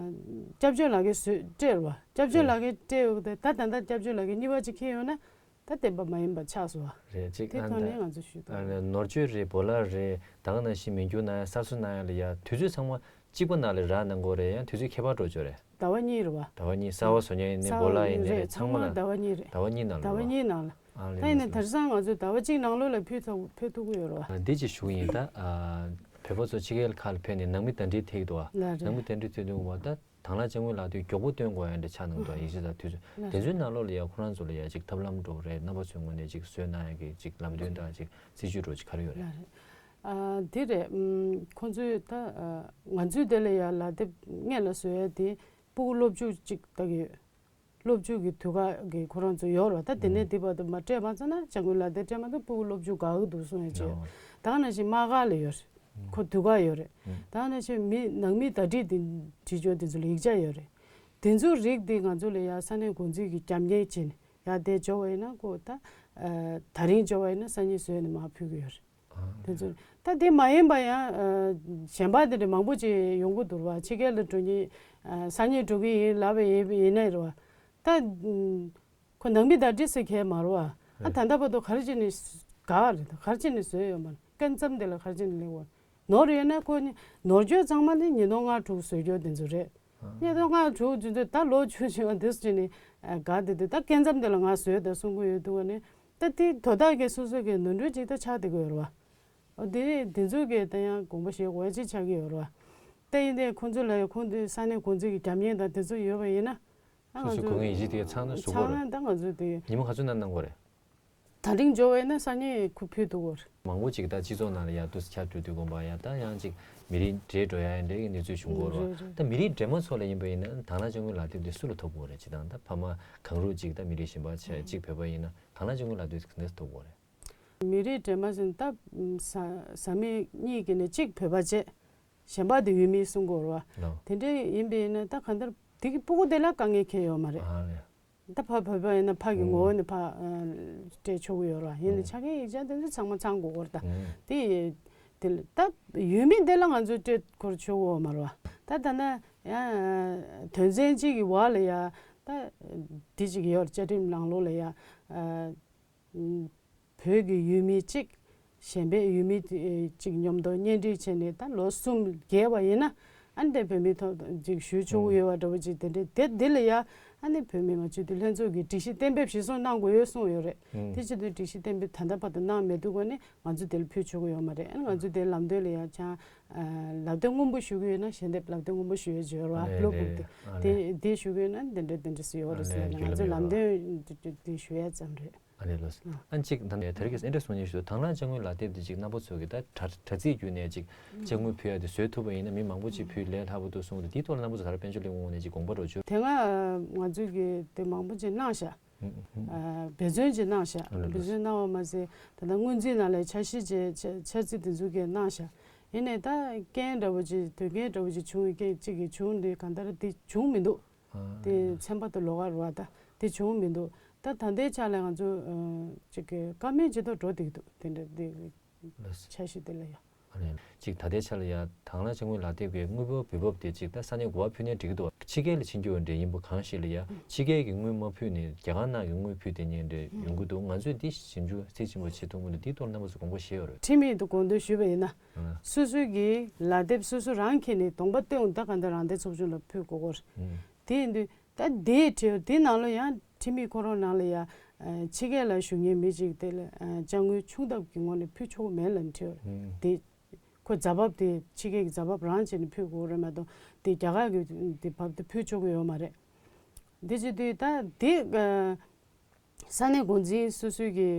སྐྱབས་བཅོལ་ལག་ཁྱེར་བཟོས་སྤྲད་རེད་བ། སྐྱབས་བཅོལ་ལག་ཁྱེར་སྤྲད་ཡོད་དེ་ད་ད་ལྟ་སྐྱབས་བཅོལ་ལག་ཁྱེར་གཉིས་པ་ཅིག་འཁྱེར་ཡོང་ན་ད་བདེན་པ་མ་ཡིན་པ་ཆགས་སོང་བ། རེད། ཅིག་དེ་ཐོག་ནས་ང་ཚོ་ཞུས་ད། ནོར་བཅོས་རེད། བོ་ལ་རེད། ད་ག་ནང་བཞིན་མིང་འགྱུར་གནང་ཡ་གསར་བཟོ་གནང་ཡ་ལ་ཡ་དུས་ཚོད་ཚང་མ་གཅིག་པ་ནང་ལ་རག་གནང་དགོས་རེད། ཡང་དུས་ཚོད་ཁྱད་པར་འགྲོ་ཆོག་རེད། ཟླ་བ་གཉིས་རེད་བ། ཟླ་བ་གཉིས། གསར་པ་བཟོ་མཁན་ཡིན་ནའི་བོ་ལ་ཡིན་ནའི་རེད། ཚང་མ་ལ་ཟླ་བ་གཉིས་རེད། ཟླ་བ་གཉིས་ནང་ལ་ཟླ་བ་རེད་བ། གཉིས་ནང་ལ། ཨ་ད་ཡིན་ནའི་དེང་སང་ང་ཚོས་ཟླ་བ་གཅིག་ནང་ལོགས་ལ་ཕུལ་ཐུབ་ཕུལ་ཐུབ་ཀྱི་ཡོད་རེད་བ། འདི་ཅིག་ཞུ་གི་ཡིན་ད། བོད་པ་ཚོ་ཕྱི་རྒྱལ་ཁག་ལ་ཕེབས་ནས་ནང་མི་བདའ་འདེད་ཐེབས་ཀྱི་འདུག་བ། ལགས་རེད། ནང་མི་བདའ་འདེད་ཐེབས་དུས་བ་ད་དང་བླངས་དཔྱ་དངུལ་ལག་དུས་མགྱོགས་པོ་སྟོན་དགོས་ཡ་འདྲ་ཆགས་གནང་འདུག་བ། ཡིག་ཆ་དང་དུས་ཚོད་དེ་ཚོའི་ནང་ལོགས་ལ་ཡ་ཁོ་རང་ཚོ་ལ་ཡ་ཅིག་ཐབས་ལམ་འགྲོ་རེད། རྣམ་པ་ཚོའི་ངོས་ནས་ཅིག་བཟོས་གནང་ཡ་གི་ཅིག་ལམ་སྟོན་དང་ཅིག་སྲིད་ཇུས་འགྲོ་ཅིག་ག་རེ་ཡོད་རེད། ལགས་རེད། ཨ་དེ་རེད། ཨམ་ཁོང་ཚོས་ད་ཨ་ང་ཚོའི་དེ་ལ་ཡ་ལག་དེབ་སྔོན་ལ་བཟོ་ཡ་དེ་ཕྲུ་གུ་སློབ་ཕྲུག་ཅིག་ལྟ་གི་ཡོད། སློབ་ཕྲུག་གི་དུས་བཀག་གི་ཁོ་རང་ཚོ་ཡོད་རེད་བ། ད་དེ་ནས་དེ་བར་དུ་མ་སྤྲད་མ་ཚར་ན་ཅ་དངོས་ལག་དེབ་སྤྲད་མ་ཐུབ། ཕྲུ་གུ་སློབ་ཕྲུག་དགའ་གི་འདུག་གསུང་ཡ་ཅིག་ཡོད། ད་ག་ནང་བཞིན་དམག་སྒར་ལ་ཡོད་རེད། ཁོ་དུས་བཀག་ཡོད་རེད། ད་ག་ནང་བཞིན་མི་ནང་མི་བརྡ་འཕྲིན་དེ་བྲིས་ཆོག་དེ་ཚོ་ལ་ཡིག་ཆ་ཡོད་རེད། དེ་ཚོ་རིགས་དེ་ང་ཚོ་ལ་ཡ་ས་གནས་འགོ་འཛིན་གྱི་རྒྱབ་གཉེར་བྱས་ནས་ཡ་དེ་འབྱོར་བ་ཡིན་ན་ཁོ་ད་ད་རིང་འབྱོར་བ་ཡིན་ན་སང་ཉིན་བཟོས་ནས་མར་ཕུལ་གི་ཡོད་རེད། དེ་ཚོ་ད་དེ་མ་ཡིན་པ་ཡང་གཞན་པ་དེ་འདྲ་མང་པོ་ཅིག་ཡོང་གི་འདུག་བ། ཕྱི་རྒྱལ་ལ་འགྲོ་མཁན་སང་ཉིན་འགྲོ་གི་ཡིན་ལབ་པ་ཡིན་ཡིན་ནའི་རེད་བ། ད་ཁོ་ནང་མི་བརྡ་འཕྲིན་ཟེར་མཁན་མ་རེད་བ། ཨ་ད་ལྟ་བར་དུ་ག་རེ་བྱས་ནས་ག་རེད། ག་རེ་བྱས་ནས་བཟོས་ཡོད་མ་རེད། སྐབས་མཚམས་དེ་ལ་ག་རེ་བྱས་ནས་སླེབས་བ། ནོར་ཡོད་ན་ཁོ་ནི་ནོར་བཅོས་ཚང་མ་ནི་ཉིས་སྟོང་ལྔ་དྲུག་བཟོས་རྒྱུ་དེ་ཚོ་རེད། ཉིས་སྟོང་ལྔ་དྲུག་དེ་ཚོ་ད་ལོ་ཆུང་ཆུང་བ་དེ་ཚོ་བྱས་ནས་ག་དེ་དེ་ད་སྐབས་མཚམས་དེ་ལ་ང་བཟོས་ད་གསུང་གི་ཡོད་འདུག་བ་ནི། ད་དེ་དོ་བདག་གི་སོ་སོ་གི་ནོར་འཁྲུལ་ཅིག་ད་ཆགས་བསྡད་ཀྱི་ཡོད་རེད་བ། འོ་དེ་དེ་ཚོ་གི་ད་ཡང་དགོངས་པ་བཞེས་དགོས་ཅིག་ཆགས་ཀྱི་ཡོད་རེད་བ། ད་ཡིན་ནའི་ཁོང་ཚོ་ལ་ཡང་ཁོང་ཚོའི་ས་གནས་འགོ་འཛིན་གྱི་རྒྱབ་གཉེར་དང་དེ་ཚོ་ཡོད་པ་ཡིན་ན། ཨ་སོ་སོའི་ང་ཚོ་དགོས་ངེས་ཡིད་ཆེས་དེ་ཚང་ན་བཟོ་དགོས་རེད། ཚང་ན་ད་ང་ཚོ་དེ་ཉིན་མོ་ག་ཚོད་ནང་གནང་དགོས་རེད། ད་རིང་འབྱོར་བས་ན་སང་ཉིན་ཁོ་ཕུལ་ཐུབ་ཀྱི་ཡོད་རེད། མང་པོ་ཅིག་ད་སྤྱི་ཚོགས་ནང་ལ་ཡ་འདུག་སེ་ཆར་འགྲོ་དུས་དགོངས་པ་ཡ་ད་ཡང་ཅིག་མི་རིགས་འདྲེས་འགྲོ་ཡ་ཡ་འདྲེ་གི་གནས་ཚུལ་བྱུང་གི་ཡོད་རེད། རེད་རེད། ད་མི་རིགས་འདྲེས་མ་ཚོ་ལ་ཡིན་པ་ཡིན་ན་དང་བླངས་ཅན་ཀུན་ལག་དེབ་དེ་སུ་ལ་ཐོབ་ཀྱི་ཡོད་རེད། སྤྱིར་བཏང་ད་ཕ་མ་གང་རུང་ཅིག་ད་མི་རིགས་གཞན་པ་ཆ་ཅིག་བོད་པ་ཡིན་ན་དང་བླངས་ཅན་ཀུན་ལག་དེབ་དེ་ག་འདྲས་ཐོབ་ཀྱི་ཡོད་རེད། མི་རིགས་འདྲེས་མ་ཟེར་ན་ད་བཟའ་མི་གཉིས་ཀྱི་ནས་གཅིག་བོད་པ་བྱས། གཞན་པ་དེ་ཡུལ་མི་གསུང་གི་ཡོད་རེད་བ། ལགས། དེ་འདྲས་ཡིན་པ་ཡིན་ན་ད་གང་ལྟར་དེ་གི་སྤུ་གུ་དེ་ལ་དཀའ་ངལ་འཁྱེར་ཡོད་མ་རེད། ཨ་ལས། ད་ཕ་བོད་པ་ཡིན་ན་ཕ་གི་ངོ་བོ་ནས་ཕ་སྤྲད་ཆོག་གི་ཡོད་རེད་བ། ཡིན་ནའི་ཆ་རྐྱེན་ཡིག་ཆ་དེ་ཚོ་ཚང་མ་ཚང་དགོས་ཀྱི་ཡོད་རེད་ད། དེ་དེ་ལ་ད་ཡུལ་མི་དེ་ལ་ང་ཚོས་སྤྲད་དགོས་ཆོག་གི་ཡོད་མ་རེད་བ། ད་ད་ན་ཡང་དོན་ཚན་གཅིག་གི་འོག་ལ་ཡ་ད་དེ་གཅིག་ཡོད་རེད། བཅའ་ཁྲིམས་ནང་ལོགས་ལ་ཡ། བོད་ཀྱི་ཡུལ་མི་གཅིག་གཞན་པའི་ཡུལ་མི་གཅིག་མཉམ་དུ་གཉེན་སྒྲིག་བྱས་ནས་ད་ལོ་གསུམ་བརྒལ་བ་ཡིན་ན་ཨ་ནི་དེ་བོད་མི་ཐོག་ཅིག་ཞུ་ཆོག་གི་ཡོད་པ་འདྲ་བོ་ཅིག་དེ་འདྲའི་དེ་འདི་ལ་ཡ་ཨ་ནི་བོད་མི་མང་སྤྱི་འཐུས་ལྷན་ཚོགས་ཀྱིས་སྒྲིག་གཞི་གཏན་འབེབས་གཞིར་བཟུང་གནང་དགོས་ཡོད་གསུངས་ཡོད་རེད། དེ་བྱེད་དུས་སྒྲིག་གཞི་གཏན་འབེབས་ད་ལྟ་བར་དུ་གནང་མེད་དུས་གོ་ནས་ང་ཚོ་དེ་ལ་ཕུལ་ཆོག་གི་ཡོད་མ་རེད། ཨ་ནི་ང་ཚོ་དེ་ལམ་སྟོན་ལ་ཡ་ཆང་ལབ་སྟོན་སྔོན་པོ་ཞུ་གི་ཡོད་ན་ཞལ་འདེབས་ལབ་སྟོན་སྔོན་པོ་ཞུ་ཡོད་ཅེས་ཡོད་རེད་བ། ལོ་དགུ་དེ་དེ་ཞུ་གི་ཡོད་ན་དེ་འདྲ་དེ་འདྲ་སུ་ཡོད་རེད་ཟེར་ན་ང་ཚོ་ལམ་སྟོན་དེ་ཞུ་ཡ་ཙམ་རེད། ཨ་ནི་ལོས། ཨ་ནི་གཅིག་ད་ནས་དེ་རིང་གི་ཨེ་འདྲ་གསུང་ཉན་ཞུ་དང་བླངས་ཅན་ཀུན་ལག་དེབ་དེ་གཅིག་རྣམ་པ་ཚོ་གི་ད་དྲ་དྲ་ཚིགས་བརྒྱུད་ནས་གཅིག་ཅན་ཀུན་ཕུལ་ཡ་དེ་བཟོས་ཐུབ་པ་ཡིན་ན་མི་མང་པོ་ཅིག་ཕུལ་ལས་སླ་པོ་འདུག་གསུངས་ཏེ་དེའི་ཐོག་ལ་རྣམ་པ་ཚོ་ད་ར་དཔལ་འབྱོར་གླིང་ངོས་ནས་གཅིག་དགོངས་པ་རོགས་བྱོས། དེ་སྔ་ང་ཚོས་ཀྱི་དེ་མང་པོ་ཅིག་གནང་ཤག་འབད་བརྩོན་ཅིག་གནང་ཤག་ཨ་འབད་ལོས། བརྩོན་གནང་བ་མ་ཟད་ད་ལྟ་སྔོན་རྩིས་ནང་ལ་འཆར་གཞི་བྱས་འཆར་འཆར་རྩིས་དེ་ཚོ་གས་གནང་ཤག་ཡིན་ནའི་ད་རྐྱེན་འདྲ་བོ་ཅིག་དོན་རྐྱེན་འདྲ་བོ་ཅིག་བྱུང་ཡོད་སྐད་ཅིག་གིས་བྱུང་འདི་གང་ལྟར་འདི་བྱུང་མི་འདུག་ཨ་དེ་ཚན་པ་དུ་ལོག་ག་རུ་བ་ད་དེ་བྱུང་མི་འདུག་ད་ད་ལྟའི་ཆ་ལ་ང་ཚོ་ཅིག་གི་བཀའ་མོལ་ཇི་ལྟར་འགྲོ་བསྡད་ཀྱི་འདུག་དེ་འདྲ་དེ་ལགས། འཆར་གཞི་དེ་ལ་ཡ། ཨ་ནི་ཅིག་ད་ལྟའི་ཆ་ལ་ཡ་དང་བླངས་ཅན་ཀུན་ལག་དེབ་ཀྱི་དངུལ་འབོར་འབུལ་འབབ་དེ་ཅིག་ད་ས་གནས་འགོ་བ་ཕུལ་ནས་འགྲིག་གི་འདུག་ཕྱི་རྒྱལ་ལ་ཕྱིན་རྒྱུ་འདྲ་ཡིན་པ་གང་ཞིག་ལ་ཡ་ཕྱི་རྒྱལ་གྱི་དངུལ་མ་ཕུལ་ནས་རྒྱ་གར་ནང་གི་དངུལ་ཕུལ་དེ་ཉིད་འདྲ་ཡོང་གི་འདུག་ང་ཚོས་འདི་ཞིབ་འཇུག་ཚིག་ཆེན་པོ་བྱེད་ཐུབ་མི་འདུག་འདིའི་ཐོག་རྣམ་པ་ཚོ་དགོངས་པ་བཞེས་ཡོད་རེད། ཁྲིམས་ཡིག་ཏུ་དགོངས་དོན་ཞུས་པ་ཡིན་ན། ཨ། སོ་སོའི་གི་ལག་དེབ་སོ་སོ་རང་འཁྱེར་ནས་གདོང་པ་སྟོན་ད་ག་འདི་རང་བདེ་ཚོགས་ཆུང་ལ་ཕུལ་དགོས་སྐོར། ཨ། དེ་ཡིན་དུས་ད་དེའི་ཁྲིམས་དེ་ནང་ལ་ཡང་ཁྲིམས་ཡིག་ཁོ་རང་ནང་ལ་ཡང་ཕྱི་རྒྱལ་ལ་བཞུགས་མཁན་མི་གཅིག་དེ་ལ་ཅ་དངུལ་ཆུང་ཐབས་ཀྱི་ངོ་ནས་ཕུལ་ཆོག་མེད་ལབ་ནས་བྲིས་ཡོད་རེད། ཨ། དེ་ཁོ་རྫ་བབ་དེ་ཕྱི་རྒྱལ་གྱི་རྫ་བབ་རང་བྱས་ནས་ཕུལ་དགོས་རེད་མ་གཏོགས་དེ་རྒྱ་གར་གྱི་དེ་བབ་དེ་ཕུལ་ཆོག་གི་ཡོད་མ་རེད། དེ་བྱེད་དུས་ད་དེ། ས་གནས་འགོ་འཛིན་སོ་སོའི་གི་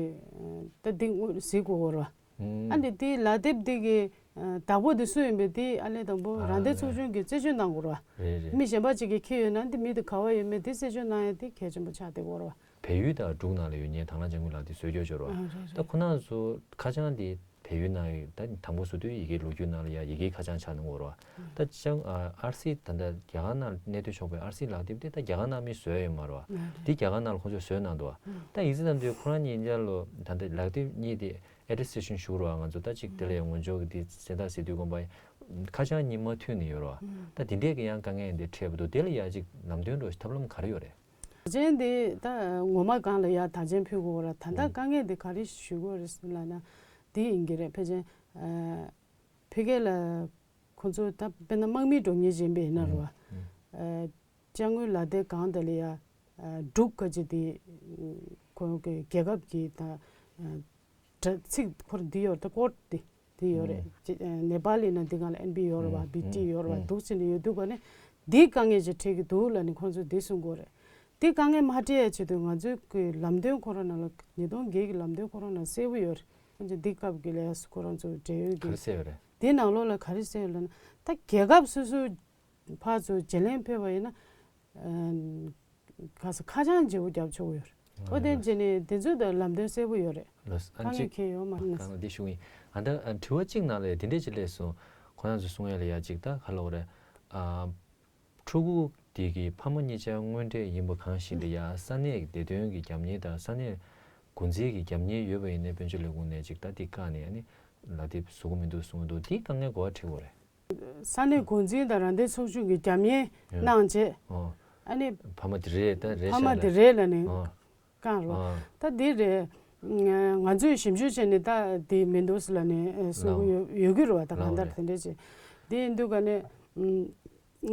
ད་འདི་དངོས་གཟིགས་དགོས་སྐོར་བ། ཨ་ནི་དེ་ལག་དེབ་འདི་གི་བདག་པོ་དེ་སུ་ཡིན་པའི་དེ་ཨ་ལས་དང་པོ་རང་བདེན་ཚོགས་ཆུང་གིས་རྩད་གཅོད་གནང་དགོས་ར། རེད་རེད། མི་གཞན་པ་ཅིག་གིས་འཁྱེར་ཡོད་ན་འདི་མི་དེ་ག་བ་ཡོད་མེད་དེ་རྩད་གཅོད་གནང་ཡ་དེ་གལ་ཆེན་པོ་ཆགས་བསྡད་ཡོད་ར། བལ་ཡུལ་དང་འབྲུག་ནང་ལ་ཡོད་མཁན་དང་བླངས་ཅན་ཀུན་ལག་དེབ་བཟོ་བཅོས་བྱོས་ར། ད་ཁོ་རང་ཚོ་ཁ་བྱང་དེ་བལ་ཡུལ་ནང་ཡོད་ད་དང་པོ་བཟོ་དུས་ཡི་གེ་ལོ་རྒྱུས་ནང་ལ་ཡ་ཡི་གེའི་ཁ་བྱང་ཆགས་གནང་ཡོད་ར། ད་ཅང་ཨ་ཨར་སི་ད་ལྟ་རྒྱ་གར་ནང་གནས་སྡོད་ཆོག་པའི་ཨར་སི་ལག་དེབ་དེ་ད་རྒྱ་གར་ནང་མིས་བཟོས་ཡོད་མ་རེད་བ། འདི་རྒྱ་གར་ནང་ལ་ཁོང་ཚོས་བཟོས་གནང་འདུག་བ། ད་ཡིག་ཚད་ཙམ་དུས་ཁོ་རང་ཉིད་ཡར་ལོ་ད་ལྟ་ལག་དེབ་གཉིས་དེ་ཨེ་ཊེ་སི་ཊེ་ཤན་ཞུ་རོགས་ང་ཚོ་ད་ཅིག་དེ་ལ་ཡང་ངོ་ལྕོག་གི་དེ་གསལ་བརྡ་ཟེར་དུས་དགོངས་པ་ཁ་བྱང་གཉིས་མ་མཐུན་ནས་ཡོད་རེད་བ། ད་དེ་འདྲས་ཀྱི་ཡང་དཀའ་ངལ་འདི་འཕྲད་པ་འདུག་དེ་ལ་ཡ་ཅིག་ལམ་སྟོན་འགྲོ་ཐབས་ལམ་ག་རེ་ཡོད་རེད། དག་ཆེན་དེ་ད་ངོ་མ་གང་ལ་ཡ་དག་ཆེན་ཕུལ་དགོས་ར་ད་ལྟ་དཀའ་ངལ་དེ་ག་རེ་ཞུ་དགོས་རེད་ལབ་ན་དེ་ཡིན་གྱི་རེད། ཕལ་ཆེར་ཕ་གི་ལ། ཁོ་ཚོ་ད་དཔེར་ན་དམག་མི་འགྲོ་ཉེན་ཅན་པའི་ཡིན་ན་རུ་བ། ཅ་དངུལ་ལག་དེབ་གང་དེ་ལ་ཡ་འབྲུག་ག་ཅི་དེ་ཁོ་གི་རྒྱལ་ཁབ་ཀྱི་ད་དྲ་ཚིགས་ཁོར་འདི་ཡོད་ད་ཀོཌ་དེ་དེ་ཡོད་རེད། ནེ་པ་ལི་ན་འདི་ག་ལ་ཨེན་པི་ཡོད་རེད་བ་བི་ཊི་ཡོད་རེད་བ་འདུག་ཅི་ནས་ཡོད་འདུག་ག་ནས་འདི་དཀའ་ངལ་ཅིག་འཕྲད་ཀྱི་འདུག་ལ་ནི་ཁོང་ཚོས་འདི་གསུང་དགོས་རེད། འདི་དཀའ་ངལ་མ་འཕྲད་ཡ་ཆེད་དུ་ང་ཚོའི་གི་ལམ་སྟོན་ཁོ་རང་ནང་ལ་ཉིས་སྟོང་བརྒྱད་ཀྱི་ལམ་སྟོན་ཁོ་རང་ནང་གསལ་པོ་ཡོད་རེད། ཁོང་ཚོ་འདི་སྐབས་ཀྱི་ལས་ཁོ་རང་ཚོ་འབྲེལ་ཡོད་ཀྱི་ག་རེ་གསལ་ཡོད་རེད། དེ་ནང་ལོགས་ལ་ག་རེ་གསལ་ཡོད་ལབ་ན་ད་རྒྱལ་ཁབ་སོ་སོའི་ཕར་ཚུར་བརྗེ་ལེན་ཕེབས་པ་ཡིན་ན་ག་ས་ཁ་བྱང་བརྗེ་པོ་རྒྱབ་ཆོག་ཡོད་རེད། ཨོ་དེ་བརྗེ་ནས་དེ་ཚོ་ད་ལམ་སྟོན་གསལ་པོ་ཡོད་རེད། ལོས་ཨ་དཀའ་ངལ་ཅིག་ཁྱེད་ཡོད་མ་རེད་ན། གང་ལ་འདི་ཞུ་ཡིན། ཨ་ད་དྲི་བ་གཅིག་ནང་ལ་དེ་འདྲས་ཅིག་སླེབས་སོང་། ཁོ་རང་ཚོ་གསུང་ཡ་ལ་ཡ་གཅིག་ད་ག་ལོག་རེད། ཨ། ཕྲུ་གུ་དེ་གི་ཕ་མ་གཉིས་ཆ་དངོས་འབྲེལ་ཡིན་པ་གང་ཞིག་ལ་ཡ་ས་གནས་ཀྱི་བདེ་དོན་གྱི་རྒྱབ་གཉེར་དང་ས་གནས་འགོ་འཛིན་གྱི་རྒྱབ་གཉེར་ཡོད་པ་ཡིན་ནའི་དཔལ་འབྱོར་ལས་ཁུངས་ནས་ཅིག་ད་འདི་བཀག་ནས་ཨ་ནི་ལག་དེབ་བཟོ་གི་མི་འདུག་གསུངས་འདུག་འདི་དཀའ་ངལ་ག་པར་འཕྲད་ཀྱི་ཡོད་རེད། ས་གནས་འགོ་འཛིན་དང་རང་བདེན་ཚོགས་ཆུང་གི་རྒྱབ་གཉེར་ཨ་གནང་རྗེས་ཨ་ནི་ཕ་མ་དེ་རེད་ད་རེད་ཕ་མ་ཤག་དེ་ལ་རེད་ལ་ནི་ཨ་བཀག་རོགས། ཨ་ད་འདི་རེད། ང་ཚོས་ཞིབ་འཇུག་བྱས་ནས་ད་འདི་མི་འདུག་ཟེར་ལ་ནི་གསུང་གི་ཡོད་ཡོད་ཀྱི་རེད་བ། ད་གང་ལྟར་དེ་འདྲས་བྱས་འདི་ཡིན་དུས་ག་ནས་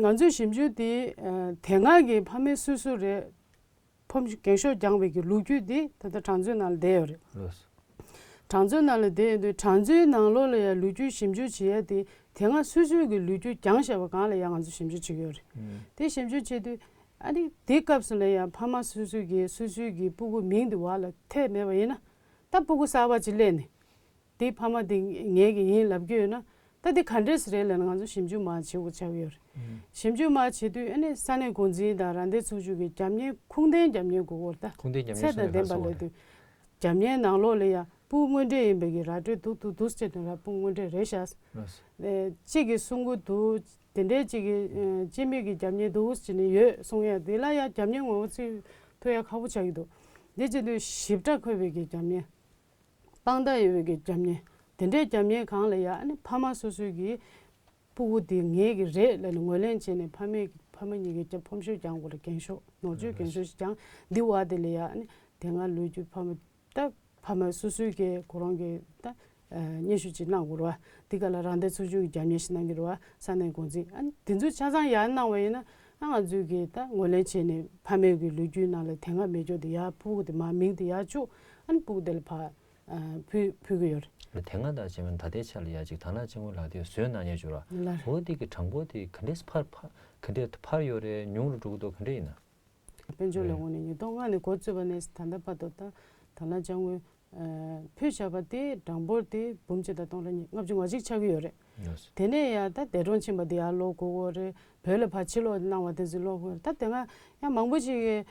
ང་ཚོས་ཞིབ་འཇུག་དེ་དེ་སྔ་གི་ཕ་མེས་སུ་སུ་རེད། ཕམ་རྒན་ཤོས་སྦྱངས་པའི་གི་ལོ་རྒྱུས་དེ་ད་ལྟ་གྲངས་མཛོད་ནང་ལ་བསྡད་ཡོད་རེད། ལོས། གྲངས་མཛོད་ནང་ལ་བསྡད་ཡོད་དུས་གྲངས་མཛོད་ནང་ལོགས་ལ་ཡང་ལོ་རྒྱུས་ཞིབ་འཇུག་བྱེད་ཡ་དེ་དེ་སྔ་སུ་སུའི་གི་ལོ་རྒྱུས་སྦྱངས་བཞག་པ་གང་ལ་ཡང་ང་ཚོ་ཞིབ་འཇུག་བྱེད་ཀྱི་ཡོད་རེད། ཨུམ། དེ་ཞིབ་འཇུག་བྱེད་དུས་ཨ་ནི་དེ་སྐབས་སུ་ལ་ཡང་ཕ་མ་སུ་སུའི་གི་སུ་སུའི་གི་སྤུ་གུ་མིང་དེ་བར་ལ་ཐེབས་མེད་པ་ཡིན་ན། ད་སྤུ་གུ་གསར་པ་ཅིག་སླེབས་ནས། དེ་ཕ་མ་དེ་ངེད་ཀྱི་ཡིན་ལབ་རྒྱུ་ཡོད་ན། ད་དེ་ག་འདྲས་རེད་ལབ་ན་ང་ཚོ་ཞིབ་འཇུག་མར་བྱེད་དགོས་ཆགས་ཀྱི་ཡོད་རེད། ཞིབ་འཇུག་མར་བྱེད་དུས་ཨ་ནི་ས་གནས་འགོ་འཛིན་དང་རང་བདེན་ཚོགས་ཆུང་གི་རྒྱབ་གཉེར་ཁུངས་ལྡན་རྒྱབ་གཉེར་དགོས་ཀྱི་ཡོད་རེད་ད། ཁུངས་ལྡན་རྒྱབ་གཉེར་ཚད་དང་ལྡན་པ་ལབ་དུས། རྒྱབ་གཉེར་ནང་ལོགས་ལ་ཡ་སྤུ་གུ་དངོས་འབྲེལ་ཡིན་པའི་གི་ར་སྤྲོད་འདུག་འདུག་འདུག་ཟེར་དུས་ར་སྤུ་གུ་དངོས་འབྲེལ་རེད་ཤག་གཅིག་གིས་གསུང་གི་འདུག་དེ་འདྲའི་གཅིག་གིས་སྤྱི་མོས་ཀྱི་རྒྱབ་གཉེར་འདུག་ཟེར་ནས་ཡོད་གསུང་ཡ་དེ་ལ་ཡ་རྒྱབ་གཉེར་ངོ་བོ་ཚུད་ཐུབ་ཡ་ཁག་པོ་ཆགས་ཀྱི་འདུག་དེ་བྱེད་དུས་ཞིབ་ཕྲ་འཁོད་པའི་གི་རྒྱབ་གཉེར། དཔང་རྟགས་ཡོད་པའི་གི་རྒྱབ་གཉེར། དེ་འདྲའི་རྒྱབ་གཉེར་གང་ལ་ཡ་ཨ་ནི་ཕ་མ་སོ་སོའི་གི་སྤུ་གུ་དེ་ངའི་གི་རེད་ལབ་ནས་ངོས་ལེན་བྱས་ནས་ཕ་མས་ཕ་མ་གཉིས་ཀྱི་རྒྱབ་ཕོམ་ཤོས་རྒྱག་དགོས་ལ་འགེངས་ཤོག་ནོར་བཅོས་འགེངས་ཤོག་ཞིག་ཀྱང་འདི་བ་དེ་ལ་ཡ་ཨ་ནི་དེ་སྔ་ལོ་རྒྱུས་ཕ་མ་ད་ཕ་མ་སོ་སོའི་གི་ཁོ་རང་གི་ད་སྙན་ཞུ་ཅིག་གནང་དགོས་ར་བ། འདི་ག་ལ་རང་བདེན་ཚོགས་ཆུང་གི་རྒྱབ་གཉེར་ཞིག་གནང་གི་རེད་བ། ས་གནས་འགོ་འཛིན་ཨ་ནི་དེ་ཚོ་ཆ་ཚང་ཡར་གནང་བ་ཡིན་ན་ཨ་ང་ཚོའི་གི་ད་ངོས་ལེན་བྱས་ནས་ཕ་མའི་གི་ལོ་རྒྱུས་ནང་ལ་དེ་སྔ་མེད་ཅོག་དེ་ཡར་སྤུ་གུ་དེ་མ་མིང་དེ་ཡར་བཅུག་ཨ་ནི་སྤུ་གུ་དེ་ལ་ཕར། ཕུལ་ཕུལ་གྱི་ཡོད་རེད། དེ་སྔ་དང་བྱས་ན་ད་ལྟའི་ཆ་ལ་ཡ་ཅིག་དང་བླངས་བཅའ་དངུལ་ལག་དེབ་བཟོས་གནང་ཡས་ཅིག་ཡོད་ར། ལགས་རེད། འོ་དེ་གི་གྲངས་འབོར་དེ་ག་འདྲས་འཕར་འཕར་ག་འདྲས་འཕར་ཡོད་རེད། ཉུང་རུ་འགྲོ་གི་འདུག་ག་འདྲས་ཡིན་ན། དཔལ་འབྱོར་ལས་ཁུངས་ནས་ཉིས་སྟོང་ལྔ་ནས་འགོ་བཙུགས་པ་ནས་ད་ལྟ་བར་དུ་ད་དང་བླངས་བཅའ་དངུལ་ཕུལ་བཞག་པ་དེ་གྲངས་འབོར་དེ་འབུམ་གཅིག་དང་སྟོང་ཕྲག་ལྔ་བཅུ་ང་གཅིག་ཆགས་ཀྱི་ཡོད་རེད། ལགས་སོ། དེ་ནས་ཡ་ད་འདས་གྲོངས་ཕྱིན་པ་དེ་ཡར་ལོག་དགོས་ཀྱི་རེད། བོད་ལ་ཕར་ཕྱིར་ལོག་གནང་བ་དེ་ཚོ་ལོག་དགོས་རེད། ད་དེ་སྔ་ཡང་མང་པོ་ཞིག་གིས་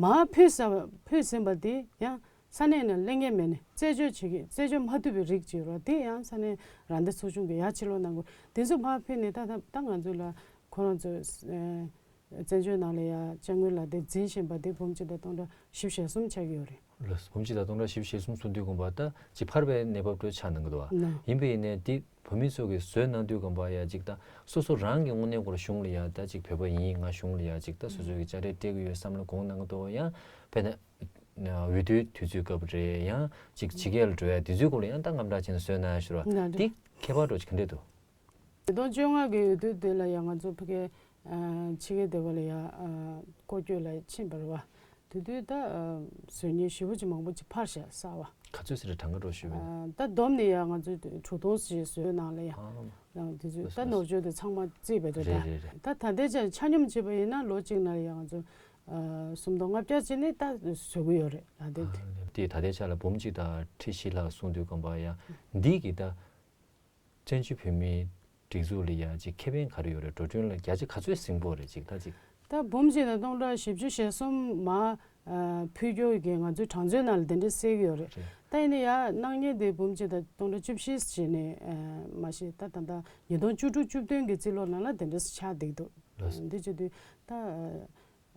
མར་ཕུལ་ས་ཕུལ་ཟིན་པ་དེ་ཡང་། ས་གནས་ནས་གླེང་མཁན་མེད་ནས་རྩད་གཅོད་བྱེད་ཀྱི་རྩད་གཅོད་མ་ཐུབ་པའི་རིགས་ཅིག་ཡོད་རེད། དེ་ཡང་ས་གནས་རང་བདེན་ཚོགས་ཆུང་གིས་ཡར་ཕྱིར་ལོག་གནང་དགོས། དེ་ཚོ་ཕར་ཕུལ་ནས་ད་ད་ད་ང་ཚོ་ལ་ཁོ་རང་ཚོས་ཨེ་བཙན་བྱོལ་ནང་ལ་ཡ་བཅའ་དངུལ་ལག་དེབ་འཛིན་བཞིན་པ་དེ་འབུམ་གཅིག་དང་སྟོང་ཕྲག་བཞི་བཅུ་ཞེ་གསུམ་ཆགས་ཀྱི་ཡོད་རེད། ལགས་སོ། འབུམ་གཅིག་དང་སྟོང་ཕྲག་བཞི་བཅུ་ཞེ་གསུམ་གསུང་དུས་དགོངས་པ་ད་ཅིག་འཕར་བའི་གནས་བབ་འདྲ་ཆགས་གནང་གི་འདུག་བ། ན། ཡིན་པ་ཡིན་ནའི་འདི་བོད་མི་ཚོ་གིས་བཟོས་གནང་དུས་དགོངས་པ་ཡ་ཅིག་ད་སོ་སོ་རང་གི་དངོས་གནས་སྐོར་གཞུང་ལ་ཡ་ད་ཅིག་བོད་པ་ཡིན་ང་གཞུང་ལ་ཡ་ཅིག་ད་སོ་སོ་གི་དཔྱ་ཁྲལ་སྤྲད་ཀྱི་ཡོད་བསམ་བློ་དགོངས་གནང་གི་འདུག་བ། ཡང་དཔེར་ན། འོས་བསྡུའི་དུས་ཚོད་སྐབས་རེད། ཡང་ཅིག་ཕྱི་རྒྱལ་ལ་འགྲོ་ཡ་དུས་ཚོད་སྐོར་ལ་ཡང་ད་དངངས་སྐྲག་ཅན་བཟོས་གནང་ཡ་ཞུ་རོགས། ལགས་རེད། འདི་ཁྱད་པར་འགྲོ་ཅིག་ག་འདྲས་འདུག་ཉིས་སྟོང་བཅོ་ལྔ་གི་འོས་བསྡུ་དེ་ལ་ཡང་ང་ཚོ་ཕ་གི་ཕྱི་རྒྱལ་སྡེ་བ་ལ་ཡང་སྐོར་སྐྱོད་ལ་ཕྱིན་པ་རེད་བ། དེ་དུས་ད་བཟོ་མཁན་ཞེ་པོ་ཅིག་མང་པོ་ཅིག་ཕར་བཞག་གསར་བ། ག་ཚོད་ཟེར་གྲངས་ཀ་འགྲོ་ཞུས་པ་ཡིན། ད་བསྡོམས་ནས་ཡང་ང་ཚོ་དྲུག་སྟོང་ཞིག་བཟོས་ནང་ལ་ཡང་། ཡང་དེ་ཚོས་ད་ནོར་བཅོས་དེ་ཚང་མ་རྩིས་པ་རེད་ད། རེད་རེད་རེད། ད་ད་ལྟའི་ཆ་ཆ་སྙོམས་བྱས་པ་ཡིན་ན་ལོ་གཅིག་ནང་ལ་ཡང་ང་ཚོ། ཨ། སུམ་སྟོང་ལྔ་བརྒྱ་ཅིག་ནི་ད་བཟོ་གི་ཡོད་རེད་ལགས་དེ། དེ་ད་ལྟའི་ཆ་ལ་འབུམ་གཅིག་དང་ཁྲི་བཞི་ལྷག་གསུངས་དུས་དགོངས་པ་ཡ། འདི་གི་ད་བཙན་བྱོལ་བོད་མིའི་སྒྲིག་འཛུགས་ལ་ཡ་ཅིག་ཁེ་ཕན་ག་རེ་ཡོད་རེད། འགྲོ་གྲོན་ལ་བརྒྱ་ཆ་ག་ཚོད་ཟིན་པོ་རེད་ཅིག་ད་ཅིག་ད་འབུམ་གཅིག་དང་སྟོང་ཕྲག་བཞི་བཅུ་ཞེ་གསུམ་མ། ཨ། ཕུལ་རྒྱུ་གི་ང་ཚོའི་གྲངས་མཛོད་ནང་ལ་དེ་འདྲ་གསལ་གི་ཡོད་རེད། རེད། ད་ཡིན་ན་ཡ་གནང་མཁན་དེ་འབུམ་གཅིག་དང་སྟོང་ཕྲག་བཅུ་བཞི་བྱས་ནས། ཨ། མ་གཞི་ད་ད་ལྟ་ཉིས་སྟོང་བཅུ་དྲུག་བཅུ་བདུན་གི་རྩིས་ལོ་ནང་ལ་དེ་འདྲ་ཆགས་བསྡད་འདུག་ལགས། འདི་བྱེད་དུས་ད།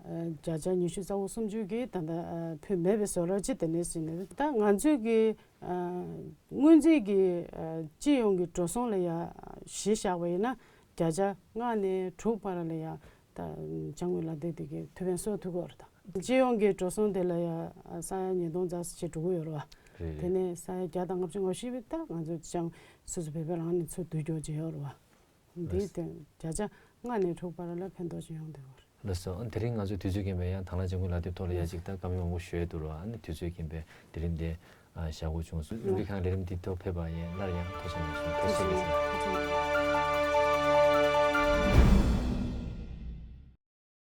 ཨ། བརྒྱ་ཆ་ཉི་ཤུ་རྩ་བོ་སུམ་ཅུ་གིས་ད་ལྟ་ཕུལ་མེད་པའི་བཟོ་འདྲ་ཅིག་དེ་ནས་ཟིན་ནས་ད་ང་ཚོའི་གི། ཨ། སྔོན་རྩིས་ཀྱི། ཨ། སྤྱི་ཡོངས་ཀྱི་འགྲོ་སོང་ལ་ཡ་གཞི་བཞག་པ་ཡིན་ན་བརྒྱ་ཆ་ལྔ་ནས་དྲུག་བར་ལ་ཡ་ད་དཔྱ་དངུལ་ལག་དེབ་དེ་གི་ཐུགས་ཕན་གསོས་ཐུབ་ཀྱི་ཡོད་རེད་ད། སྤྱི་ཡོངས་ཀྱི་འགྲོ་སོང་དེ་ལ་ཡ་ས་ཡ་ཉིས་སྟོང་ཙམ་ཞིག་འགྲོ་གི་ཡོད་རེད་བ། རེད། དེ་ནས་ས་ཡ་བརྒྱ་དང་ལྔ་བཅུ་ང་བཞི་བས་ད་ང་ཚོ་ཅང་སོ་སོ་བོད་པ་རང་ནས་ཚུར་བསྡུ་རྒྱུ་བྱས་ཡོད་རེད་བ། འདིའི་སྟེང་བརྒྱ་ཆ་ལྔ་ནས་དྲུག་བར་ལ་ཕན་ཐོགས་ཤིག་ཡོང་བསྡད་ཡོད་རེད། ལགས་སོ། ཨ། དེ་རིང་ང་ཚོས་དུས་ཚོད་རྐྱེན་པས་ཡང་དང་བླངས་བཅའ་དངུལ་ལག་དེབ་ཐོག་ལ་ཡ་ཅིག་ད་བཀའ་མོལ་མང་པོ་ཞུ་ཡས་འདུག་རོགས། ཨ་ནི་དུས་ཚོད་རྐྱེན་པས་དེ་རིང་འདི་བཞག་དགོས་བྱུང་སོང་། ཨུ་ཁང་ལས་རིམ་འདི་ཐོག་ཕེབས་པ་ཡིན་སླར་ཡང་ཐུགས་རྗེ་གནང་སོང་། ཐུགས་རྗེ་གནང་སོང་། ཐུགས་རྗེ་གནང་སོང་།